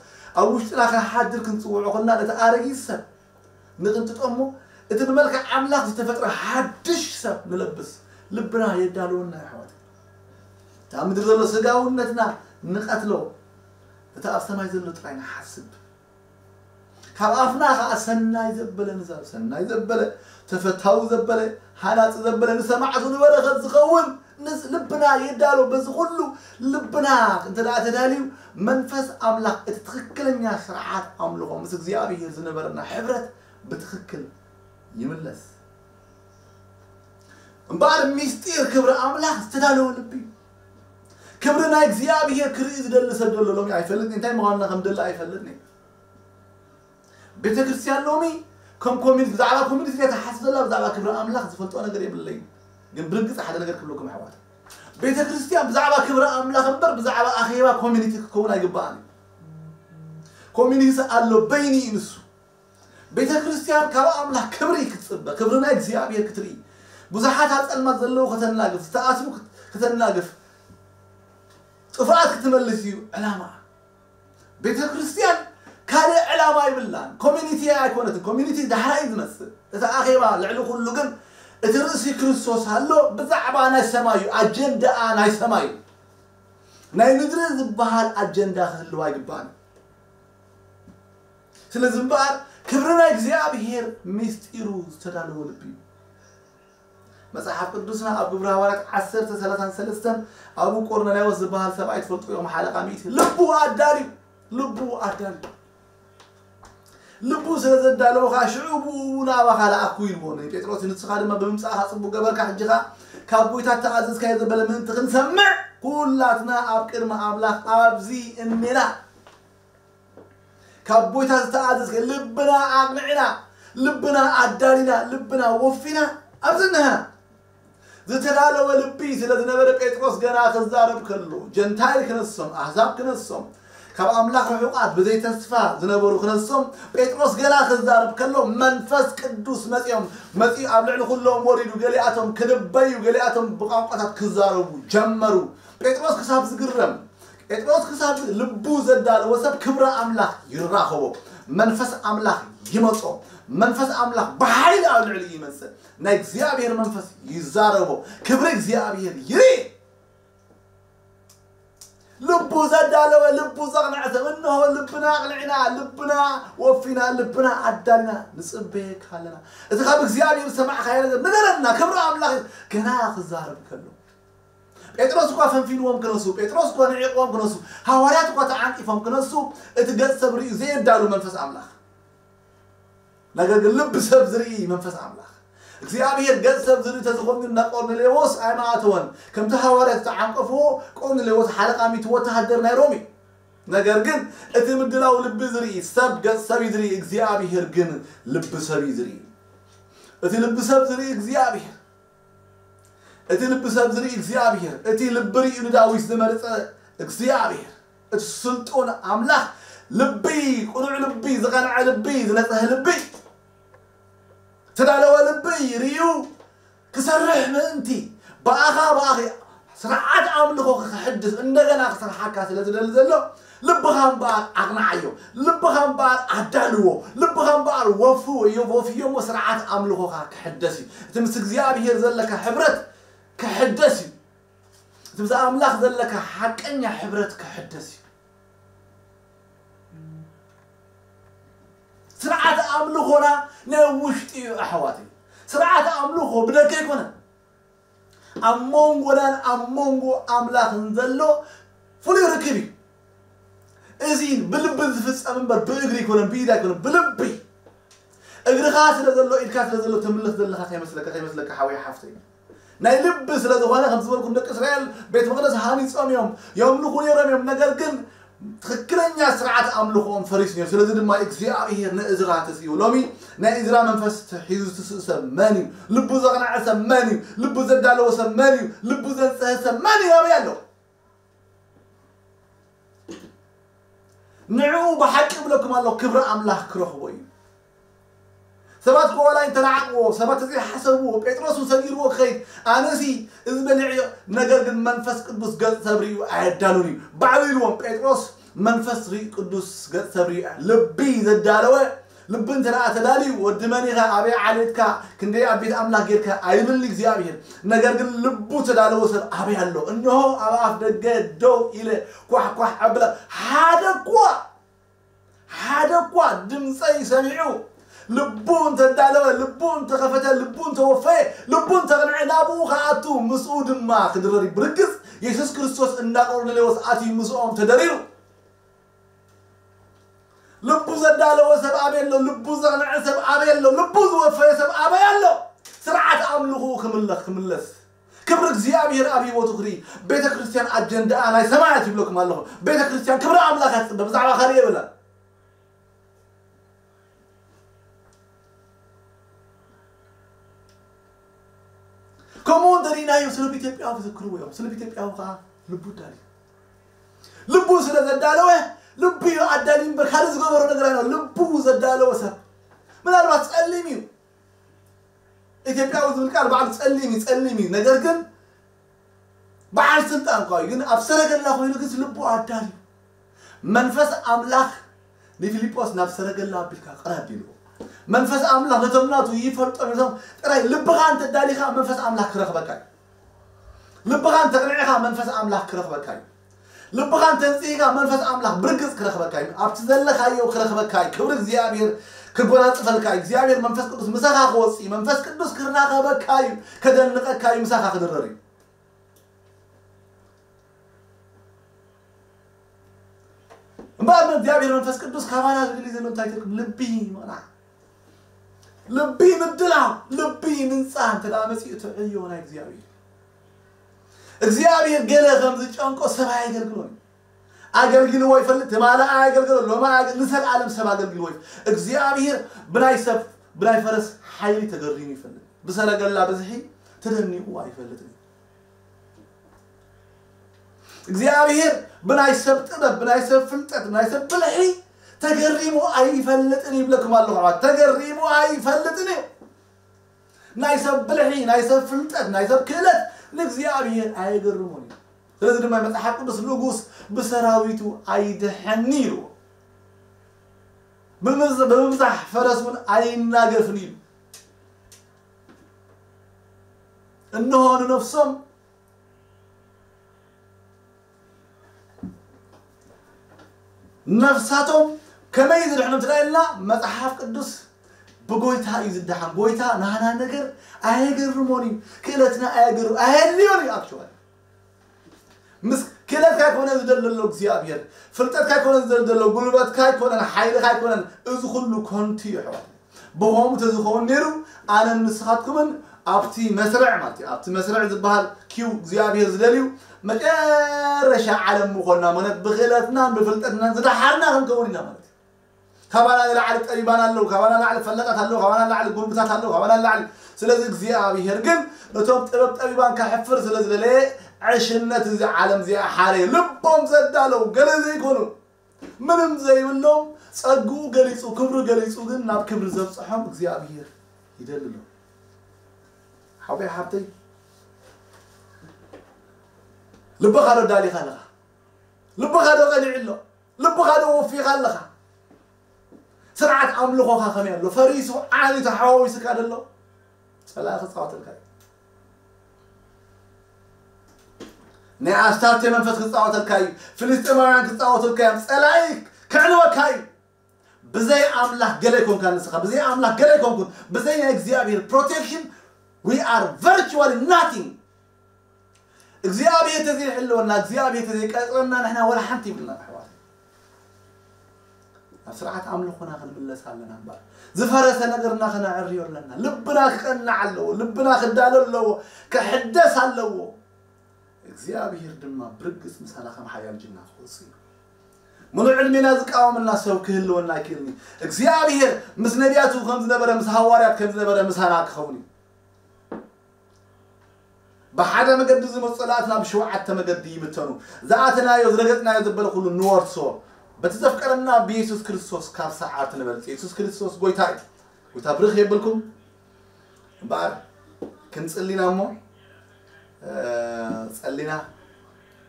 ኣብ ውሽጥና ክሓድር ክንጽውዖ ከለና፣ ነቲ ኣረጊት ሰብ ንቕንጥጦ እሞ፣ እቲ ብመልክዕ ኣምላኽ ዝተፈጥረ ሓድሽ ሰብ ንለብስ። ልብና የዳልወና፣ ኣሕዋት። እታ ምድሪ ዘሎ ስጋውነትና ንቐትሎ፣ እቲ ኣብ ሰማይ ዘሎ ጥራይ ንሓስብ። ካብ ኣፍና ኸኣ ሰናይ ዘበለ ንዛብ፣ ሰናይ ዘበለ፣ ተፈታዊ ዘበለ፣ ሃናጺ ዘበለ ንሰማዕቱ ንበረኸት ዝኸውን ንስ-፣ ልብና የዳሎ። በዚ ኩሉ ልብና እንተ ደኣ ተዳልዩ፣ መንፈስ ኣምላኽ፣ እቲ ትኽክለኛ ስርዓት ኣምልኾ፣ ምስ እግዚኣብሔር ዝነበረና ሕብረት ብትኽክል ይምለስ። እምበኣር፣ ምስጢር ክብሪ ኣምላኽ ዝተዳለወ ልቢ እዩ። ክብሪ ናይ እግዚኣብሔር ክርኢ ዝደሊ ሰብ ዘሎ ሎሚ ኣይፈልጥን፣ እንታይ ምዃንና ከም ደሊ ኣይፈልጥን። ቤተ ክርስቲያን ሎሚ ከም ኮሚኒቲ፣ ብዛዕባ ኮሚኒቲ እያ ትሓስብ ዘላ፣ ብዛዕባ ክብሪ ኣምላኽ ዝፈልጦ ነገር የብለይን። ግን ብርግጽ ሓደ ነገር ክብለኩም ኣሕዋት፣ ቤተ ክርስቲያን ብዛዕባ ክብሪ ኣምላኽ እምበር ብዛዕባ ኣኼባ ኮሚኒቲ ክከውን ኣይግባኣን እዩ። ኮሚኒቲ ኣሎ፣ በይኒ እዩ ንሱ። ቤተ ክርስቲያን ካብ ኣምላኽ ክብሪ ክትጽበ፣ ክብሪ ናይ እግዚኣብሔር ክትርኢ፣ ብዙሓት ኣጸልማት ዘለዉ ከተናግፍ፣ ዝተኣስሩ ክት-፣ ከተናግፍ፣ ጥፍኣት ክትመልስ እዩ ዕላማ። ቤተ ክርስቲያን ካልእ ዕላማ ይብላን። ኮሚኒቲ ኣይኮነትን። ኮሚኒቲ ዳሕራይ እዩ ዝመጽእ። እቲ ኣኼባ ልዕሊ ኩሉ ግን እቲ ርእሲ ክርስቶስ ኣሎ። ብዛዕባ ናይ ሰማይ እዩ። ኣጀንዳኣ ናይ ሰማይ እዩ። ናይ ምድሪ ዝበሃል ኣጀንዳ ክህልዋ ኣይግባእን። ስለዚ እምበኣር ክብሪ ናይ እግዚኣብሔር ምስጢሩ ዝተዳለወ ልቢ እዩ። መጽሓፍ ቅዱስና ኣብ ግብሪ ሃዋርያት ዓሰርተ ሰላሳን ሰለስተን ኣብኡ ቆርኔሌዎስ ዝበሃል ሰብኣይ ትፈልጡ ኢኹም፣ ሓለቓ ሚእቲ፣ ልቡ ኣዳልዩ፣ ልቡ ኣዳልዩ። ልቡ ስለ ዘዳለወ ኸዓ ሽዑ ብኡ ናባኻ ለኣኩ ኢልዎ ንጴጥሮስ። ንስኻ ድማ ብምምጻእኻ ጽቡቕ ገበርካ፣ ሕጂ ኸዓ ካብ ጎይታ እተኣዘዝካዮ ዘበለ ምእንቲ ክንሰምዕ ኩላትና ኣብ ቅድሚ ኣምላኽ ኣብዚ እኔና። ካብ ጎይታ ዝተኣዘዝከ ልብና ኣቕኒዕና፣ ልብና ኣዳሊና፣ ልብና ወፊና ኣብዚ እነሀና። ዝተዳለወ ልቢ ስለ ዝነበረ ጴጥሮስ ገና ክዛረብ ከሎ፣ ጀንታይል ክነሶም፣ ኣህዛብ ክነሶም፣ ካብ ኣምላኽ ርሑቓት ብዘይ ተስፋ ዝነበሩ ክነሶም፣ ጴጥሮስ ገና ክዛረብ ከሎ መንፈስ ቅዱስ መጺኦም፣ መጺኡ ኣብ ልዕሊ ኩሎም ወሪዱ፣ ገሊኣቶም ክድበዩ፣ ገሊኣቶም ብቋንቋታት ክዛረቡ ጀመሩ። ጴጥሮስ ክሳብ ዝግረም፣ ጴጥሮስ ክሳብ ልቡ ዘዳለወ ሰብ ክብሪ ኣምላኽ ይራኸቦ፣ መንፈስ ኣምላኽ ይመጾ፣ መንፈስ ኣምላኽ ብሓይሊ ኣብ ልዕሊ ይመጽእ፣ ናይ እግዚኣብሔር መንፈስ ይዛረቦ፣ ክብሪ እግዚኣብሔር ይርኢ። ልቡ ዘዳለወ፣ ልቡ ዘቕንዐ ሰብ፣ እንሆ ልብና ኣቕኒዕና፣ ልብና ወፊና፣ ልብና ኣዳልና ንጽበየካ ኣለና። እቲ ካብ እግዚኣብሔር ዝሰማዕካዮ ነገር ንገረና፣ ክብሪ ኣምላኽ እዩ። ገና ክዛረብ ከሎ ጴጥሮስ እኳ ፈንፊንዎም ክነሱ፣ ጴጥሮስ እኳ ንዒቕዎም ክነሱ፣ ሃዋርያት እኳ ተዓንቂፎም ክነሱ፣ እቲ ገጽ ሰብ ርእዩ ዘየዳሉ መንፈስ ኣምላኽ፣ ነገር ግን ልቢ ሰብ ዝርኢ መንፈስ ኣምላኽ። እግዚኣብሔር ገጽ ሰብ ዝርኢ ተዝኾን ግን ናብ ቆርኔሌዎስ ኣይምኣተወን። ከምቲ ሃዋርያት ዝተዓንቀፍዎ፣ ቆርኔሌዎስ ሓለቓ ሚእቲ ወተሃደር ናይ ሮም እዩ። ነገር ግን እቲ ምድላው ልቢ ዝርኢ ሰብ፣ ገጽ ሰብ እዩ ዝርኢ፣ እግዚኣብሔር ግን ልቢ ሰብ እዩ ዝርኢ። እቲ ልቢ ሰብ ዝርኢ እግዚኣብሔር፣ እቲ ልቢ ሰብ ዝርኢ እግዚኣብሔር፣ እቲ ልቢ ርእዩ ንዳዊት ዝመረጸ እግዚኣብሔር፣ እቲ ስልጡን ኣምላኽ ልቢ፣ ቅኑዕ ልቢ፣ ዝቐንዐ ልቢ፣ ዝነጽሀ ልቢ፣ ዝተዳለወ ልቢ ርእዩ ክሰርሕ ምእንቲ፣ ብኣኻ ብኣኺ ስርዓት ኣምልኾ ክሕድስ እንደገና ክሰርሓካ ስለ ዝደሊ ዘሎ፣ ልብኻ እምበኣር ኣቕንዓዮ፣ ልብኻ እምበኣር ኣዳልዎ፣ ልብኻ እምበኣር ወፍዮ፣ ወፍዮሞ ስርዓት ኣምልኾኻ ክሕደስ እዩ። እቲ ምስ እግዚኣብሔር ዘለካ ሕብረት ክሕደስ እዩ። እቲ ምስ ኣምላኽ ዘለካ ሓቀኛ ሕብረት ክሕደስ እዩ። ስርዓት ኣምልኾና ናይ ውሽጢ እዩ ኣሕዋተይ። ስርዓት ኣምልኾ ብደገ ኣይኮነን። ኣብ መንጎናን ኣብ መንጎ ኣምላኽን ዘሎ ፍሉይ ርክብ እዩ። እዚ ብልቢ ዝፍጸም እምበር ብእግሪ ኣይኮነን፣ ብኢድ ኣይኮነን፣ ብልቢ። እግርኻ ስለ ዘሎ፣ ኢድካ ስለ ዘሎ ትምልኽ ዘለኻ ከይመስለካ፣ ከይመስለካ ሓወይ ሓፍተይ። ናይ ልቢ ስለ ዝኾነ፣ ከም ዝበልኩም፣ ደቂ እስራኤል ቤት መቕደስ ሃኒጾም እዮም፣ የምልኹ ነይሮም እዮም። ነገር ግን ትኽክለኛ ስርዓት ኣምልኾኦም ፈሪሱ ነይሩ። ስለዚ ድማ እግዚኣብሔር ንእዝራ ተስኢዎ። ሎሚ ናይ እዝራ መንፈስ ሒዙ ዝትስእ ሰብ መን እዩ? ልቡ ዘቕንዐ ሰብ መን እዩ? ልቡ ዘዳለወ ሰብ መን እዩ? ልቡ ዘንጽሀ ሰብ መን እዩ? ኣበይ ኣሎ? ንዕኡ ብሓቂ እብለኩም ኣለኹ፣ ክብሪ ኣምላኽ ክረኽቦ እዩ። ሰባት እኮ ዋላ እንተናዓቕዎ፣ ሰባት ተዘይሓሰብዎ፣ ጴጥሮስ እውን ሰጊርዎ ክኸይድ፣ ኣነሲ እዚ በሊዐዮ፣ ነገር ግን መንፈስ ቅዱስ ገጽ ሰብ ርእዩ ኣየዳሉን እዩ። ባዕሉ ኢልዎም፣ ጴጥሮስ መንፈስ ርኢ-፣ ቅዱስ ገጽ ሰብ ርእዩ፣ ልቢ ዘዳለወ፣ ልቢ እንተ ደኣ ተዳልዩ፣ ወዲ መን ኢኻ፣ ኣበይ ዓሌትካ፣ ክንደይ ኣብ ቤት ኣምላኽ ጌርካ ኣይብልን እግዚኣብሔር። ነገር ግን ልቡ ተዳለወ ሰብ ኣበይ ኣሎ? እንሆ ኣብ ኣፍ ደገ ደው ኢለ ኳሕ ኳሕ ኣብላ። ሓደ እኳ፣ ሓደ እኳ ድምፀይ ሰሚዑ ልቡ እንተዳለወ፣ ልቡ እንተኸፈተ፣ ልቡ እንተወፈየ፣ ልቡ እንተቕንዐ ናብኡ ክኣቱ፣ ምስኡ ድማ ክድረር እዩ። ብርግጽ የሱስ ክርስቶስ እንዳ ቆርኔሌዎስ ኣትዩ ምስኦም ተደሪሩ። ልቡ ዘዳለወ ሰብ ኣበይ ኣሎ? ልቡ ዘቕንዐ ሰብ ኣበይ ኣሎ? ልቡ ዝወፈየ ሰብ ኣበይ ኣሎ? ስርዓት ኣምልኹ ክምለኽ፣ ክምለስ፣ ክብሪ እግዚኣብሔር ኣብ ህይወቱ ክርኢ። ቤተ ክርስቲያን ኣጀንዳኣ ናይ ሰማያት ይብለኩም ኣለኹ። ቤተ ክርስቲያን ክብሪ ኣምላኽ እያ ትጽበ፣ ብዛዕባ ካልእ የብላን። ከምኡ እንተሪእናዮ፣ ስለ ኢትዮጵያዊ ክዝክርዎ እዮም። ስለ ኢትዮጵያዊ ከዓ ልቡ ኣዳልዩ። ልቡ ስለ ዘዳለወ፣ ልቡ እዩ ኣዳልዩ እምበር ካልእ ዝገበሮ ነገር ኣይነበረን። ልቡ ዘዳለወ ሰብ ምናልባት ጸሊም እዩ። ኢትዮጵያዊ ዝብል ቃል ባዕሉ ጸሊም እዩ፣ ጸሊም እዩ። ነገር ግን በዓል ስልጣን እኳ እዩ፣ ግን ኣብ ሰረገላ ኮይኑ ግን ልቡ ኣዳልዩ። መንፈስ ኣምላኽ ንፊልጶስ ናብ ሰረገላ ኣቢልካ ቅረብ ኢልዎ። መንፈስ ኣምላኽ ነቶም ናቱ ይፈልጦም እዮም። ጥራይ ልብኻ እንተ ኣዳሊኻ መንፈስ ኣምላኽ ክረኽበካ እዩ። ልብኻ እንተ ኣቕኒዕኻ መንፈስ ኣምላኽ ክረኽበካ እዩ። ልብኻ እንተ ኣንጺህካ መንፈስ ኣምላኽ ብርግጽ ክረኽበካ እዩ። ኣብቲ ዘለኻዮ ክረኽበካ እዩ። ክብሪ እግዚኣብሔር ክጎናጽፈልካ እዩ። እግዚኣብሔር መንፈስ ቅዱስ ምሳኻ ክወጽእ እዩ። መንፈስ ቅዱስ ክራኸበካ እዩ። ከደንቐካ እዩ። ምሳኻ ክድረር እዩ። እምበኣር እግዚኣብሔር መንፈስ ቅዱስ ካባና ዝደሊ ዘሎ እንታይ ትርጉም? ልቢ ምቕናዕ፣ ልቢ ምድላው፣ ልቢ ምንጻህ እንተ ደኣ መጺኡ ትዕዮ ናይ እግዚኣብሔር። እግዚኣብሔር ገለ ከም ዝጨንቆ ሰብ ኣየገልግሎን እዩ። ኣገልግልዎ ይፈልጥ፣ ትማሊ ኣገልግሎ፣ ሎሚ ኣገ-፣ ንዘለኣለም ሰብ ኣገልግልዎ ይፈልጥ። እግዚኣብሔር ብናይ ሰብ፣ ብናይ ፈረስ ሓይሊ ተገሪሙ ይፈልጥ። ብሰረገላ ብዝሒ ተደኒቑ ኣይፈልጥን እዩ። እግዚኣብሔር ብናይ ሰብ ጥበብ፣ ብናይ ሰብ ፍልጠት፣ ብናይ ሰብ ብልሒ ተገሪሙ ኣይፈልጥን ይብለኩም ኣለኹ ኣሕዋት። ተገሪሙ ኣይፈልጥን እዩ። ናይ ሰብ ብልሒ፣ ናይ ሰብ ፍልጠት፣ ናይ ሰብ ክእለት ንእግዚኣብሔር ኣየገርሞን እዩ። ስለዚ ድማ መጽሓፍ ቅዱስ ንጉስ ብሰራዊቱ ኣይድሐኒ ኢልዎ። ብምዝ-፣ ብምብዛሕ ፈረስ እውን ኣይናገፍን ኢሉ። እንሆ ንነፍሶም ነፍሳቶም ከመይ ዝድሕኑ ትረኣየና? መጽሓፍ ቅዱስ ብጎይታ እዩ ዝደሓን። ጎይታ ናህና ነገር ኣየገርሞን እዩ። ክእለትና ኣየገርም-፣ ኣየድልዮን እዩ። ኣክቹዋሊ ምስ ክእለትካ ኣይኮነ ዝደሊ ዘሎ እግዚኣብሔር፣ ፍልጠትካ ኣይኮነ ዝደሊ ዘሎ፣ ጉልበትካ ኣይኮነን፣ ሓይልካ ኣይኮነን። እዚ ኩሉ ከንቱ እዩ ኣሕዋት። ብኸምኡ ተዝኸውን ነይሩ፣ ኣነን ንስኻትኩምን ኣብቲ መስርዕ ማለት እዩ፣ ኣብቲ መስርዕ ዝበሃል ኪው እግዚኣብሔር ዝደልዩ መጨረሻ ዓለም ምኾንና ማለት ብኽእለትናን ብፍልጠትናን ዝደሓርና ክንከውን ኢና ማለት እዩ። ካባና ንላዕሊ ጠቢባን ኣለዉ፣ ካባና ንላዕሊ ፈለጣት ኣለዉ፣ ካባና ንላዕሊ ጉልብታት ኣለዉ፣ ካባና ንላዕሊ። ስለዚ እግዚኣብሔር ግን ነቶም ጥበብ ጠቢባን ከሕፍር ስለ ዝደለየ ዕሽነት እዚ ዓለም እዚኣ ሓረየ። ልቦም ዘዳለዉ ገለ ዘይኮኑ ምንም ዘይብሎም ጸግኡ ገሊጹ ክብሩ ገሊጹ ግን ናብ ክብሪ ዘብጽሖም እግዚኣብሔር ይደሊ ኣሎ። ሓወይ ሓብተይ ልብኻ ዶ ዳሊኻ ኣለኻ? ልብኻ ዶ ቀኒዑ ኣሎ? ልብኻ ዶ ወፊኻ ኣለኻ? ስርዓት ኣምልኾኻ ከመይ ኣሎ? ፈሪሱ ዓኒ ተሓዋዊስካ ደሎ? ጸላኢ ክጻወተልካ እዩ። ናይ ኣስታርቴ መንፈስ ክጻወተልካ እዩ። ፍልስጤማውያን ክጻወተልካ እዮም። ጸላኢ ክዕንወካ እዩ። ብዘይ ኣምላኽ ገለ ይኮንካ ንስኻ፣ ብዘይ ኣምላኽ ገለ ይኮንኩን፣ ብዘይ ናይ እግዚኣብሔር ፕሮቴክሽን we are virtually nothing። እግዚኣብሔር ተዘይሕልወና፣ እግዚኣብሔር ተዘይቀጽረና ንሕና ወላ ሓንቲ ይብልና ኣሕዋት። ኣብ ስርዓት ኣምልኾና ክንምለስ ኣለና እምበር ዝፈረሰ ነገርና ከነዕርዮ ኣለና። ልብና ክቀናዕ ኣለዎ፣ ልብና ክዳሎ ኣለዎ፣ ክሕደስ ኣለዎ። እግዚኣብሔር ድማ ብርግጽ ምሳና ከም ሓያል ጅግና ክወጽእ እዩ። ምሉእ ዕድሜና ዝቃወመና ሰብ ክህልወና ኣይክእልን እዩ። እግዚኣብሔር ምስ ነቢያቱ ከም ዝነበረ፣ ምስ ሃዋርያት ከም ዝነበረ ምሳና ክኸውን እዩ። ብሓደ መገዲ ዝመፁ ጸላእትና ብሸውዓተ መገዲ ይብተኑ። ዝኣተናዮ ዝረገጽናዮ ዘበለ ኩሉ ንወርሶ። በቲ ዘፍቀረና ብየሱስ ክርስቶስ ካብ ሰዓርቲ ንበልጽ። የሱስ ክርስቶስ ጎይታ እዩ። ጎይታ ብርኽ የብልኩም። እምበኣር ክንጽሊና እሞ ጸሊና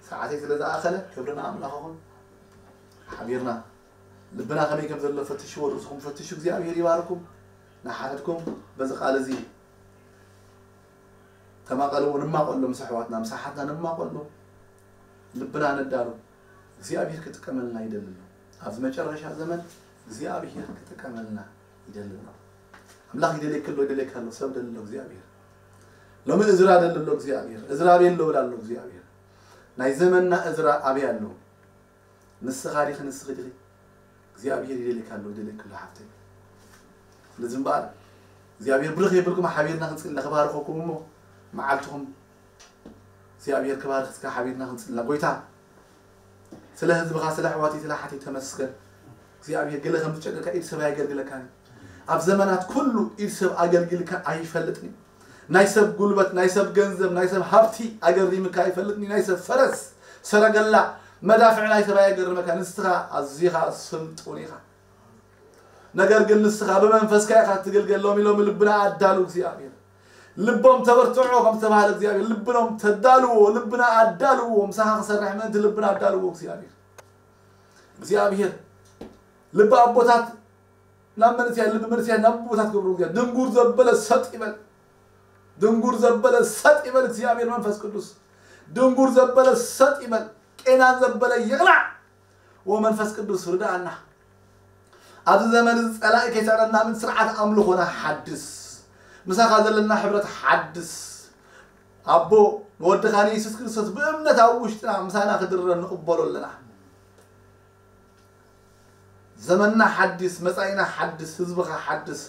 ሰዓተይ ስለ ዝኣኸለ ክብርና ኣምላኽ ይኹን። ሓቢርና ልብና ከመይ ከም ዘሎ ፈትሽዎ፣ ርእስኹም ፈትሹ። እግዚኣብሔር ይባርኩም። ንሓድኩም በዚ ቃል እዚ ተማቐልዎ፣ ንማቐሎ ምስ ኣሕዋትና ምስ ኣሓትና ንማቐሎ። ልብና ነዳሉ። እግዚኣብሔር ክጥቀመልና ይደሊ ኣሎ። ኣብዚ መጨረሻ ዘመን እግዚኣብሔር ክጥቀመልና ይደሊ ኣሎ። ኣምላኽ ይደልየኪ ኣሎ፣ ይደልየካ ኣሎ፣ ሰብ ደሊ ኣሎ እግዚኣብሔር። ሎሚ እዝራ ደሊ ኣሎ እግዚኣብሔር። እዝራ ኣበይ ኣሎ ብላ ኣሎ እግዚኣብሔር። ናይ ዘመንና እዝራ ኣበይ ኣሎ? ንስኻ ዲኺ ንስኺ ዲኺ? እግዚኣብሔር ይደልየካ ኣሎ፣ ይደልየኪ ኣሎ ሓፍተይ። ስለዚ እምበኣር እግዚኣብሔር ብርኽ የብልኩም። ሓቢርና ክንጽሊ ክባርኸኩም እሞ መዓልትኹም እግዚኣብሔር ክባርኽ እስከ ሓቢርና ክንጽልና። ጎይታ ስለ ህዝብኻ ስለ ኣሕዋተይ ስለ ኣሓተይ ተመስገን። እግዚኣብሔር ገለ ከም ዝጨቀካ ኢድ ሰብ ኣየገልግለካን እዩ። ኣብ ዘመናት ኩሉ ኢድ ሰብ ኣገልጊልካ ኣይፈልጥን እዩ። ናይ ሰብ ጉልበት፣ ናይ ሰብ ገንዘብ፣ ናይ ሰብ ሃብቲ ኣገሪምካ ኣይፈልጥን እዩ። ናይ ሰብ ፈረስ፣ ሰረገላ፣ መዳፍዕ ናይ ሰብ ኣየገርመካ። ንስኻ ኣዚኻ ስልጡን ኢኻ። ነገር ግን ንስኻ ብመንፈስካ ኢኻ እትግልገል። ሎሚ ሎሚ ልብና ኣዳሉ እግዚኣብሔር። ልቦም ተበርትዖ ከም ዝተባህለ እግዚኣብሔር ልብኖም ተዳልዎ፣ ልብና ኣዳልዎ። ምሳኻ ክሰርሕ ምእንቲ ልብና ኣዳልዎ እግዚኣብሔር። እግዚኣብሔር ልቢ ኣቦታት ናብ መንእሰያት፣ ልቢ መንእሰያት ናብ ኣቦታት ገብሮ እግዚኣብሔር። ድንጉር ዘበለ ሰጥ ይበል። ድንጉር ዘበለ ሰጥ ይበል እግዚኣብሔር መንፈስ ቅዱስ። ድንጉር ዘበለ ሰጥ ይበል። ቄናን ዘበለ ይቕላዕ። ወመንፈስ ቅዱስ ርድኣና። ኣብዚ ዘመን እዚ ጸላኢ ከይስዕረና ምን ስርዓት ኣምልኾና ሓድስ። ምሳኻ ዘለና ሕብረት ሓድስ። ኣቦ ንወድኻ ንየሱስ ክርስቶስ ብእምነት ኣብ ውሽጥና ምሳና ክድረር ንቕበሎ ኣለና። ዘመንና ሓድስ፣ መጻኢና ሓድስ፣ ህዝብኻ ሓድስ፣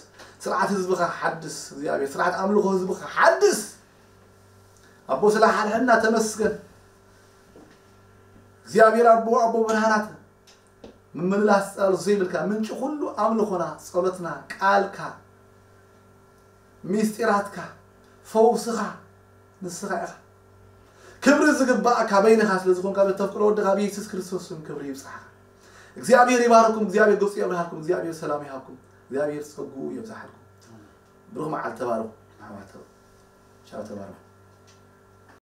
ስርዓት ህዝብኻ ሓድስ፣ እግዚኣብሔር ስርዓት ኣምልኾ ህዝብኻ ሓድስ። ኣቦ ስለ ሓድሕና ተመስገን። እግዚኣብሔር ኣቦ፣ ኣቦ ብርሃናት፣ ምምልላስ ጻል ዘይብልካ፣ ምንጪ ኩሉ ኣምልኾና፣ ጸሎትና፣ ቃልካ፣ ሚስጢራትካ፣ ፈውስኻ ንስኻ ኢኻ። ክብሪ ዝግባእካ በይንኻ ስለ ዝኾንካ፣ በተፍቅሮ ወድኻ ብየሱስ ክርስቶስ ስም ክብሪ ይብጻሕኻ። እግዚኣብሔር ይባርኩም፣ እግዚኣብሔር ገጹ የብርሃልኩም፣ እግዚኣብሔር ሰላም ይሃብኩም፣ እግዚኣብሔር ጸጉኡ የብዝሓልኩም። ብሩኽ መዓልቲ ተባረኹ ኣሕዋት። ቻው፣ ተባረኹ።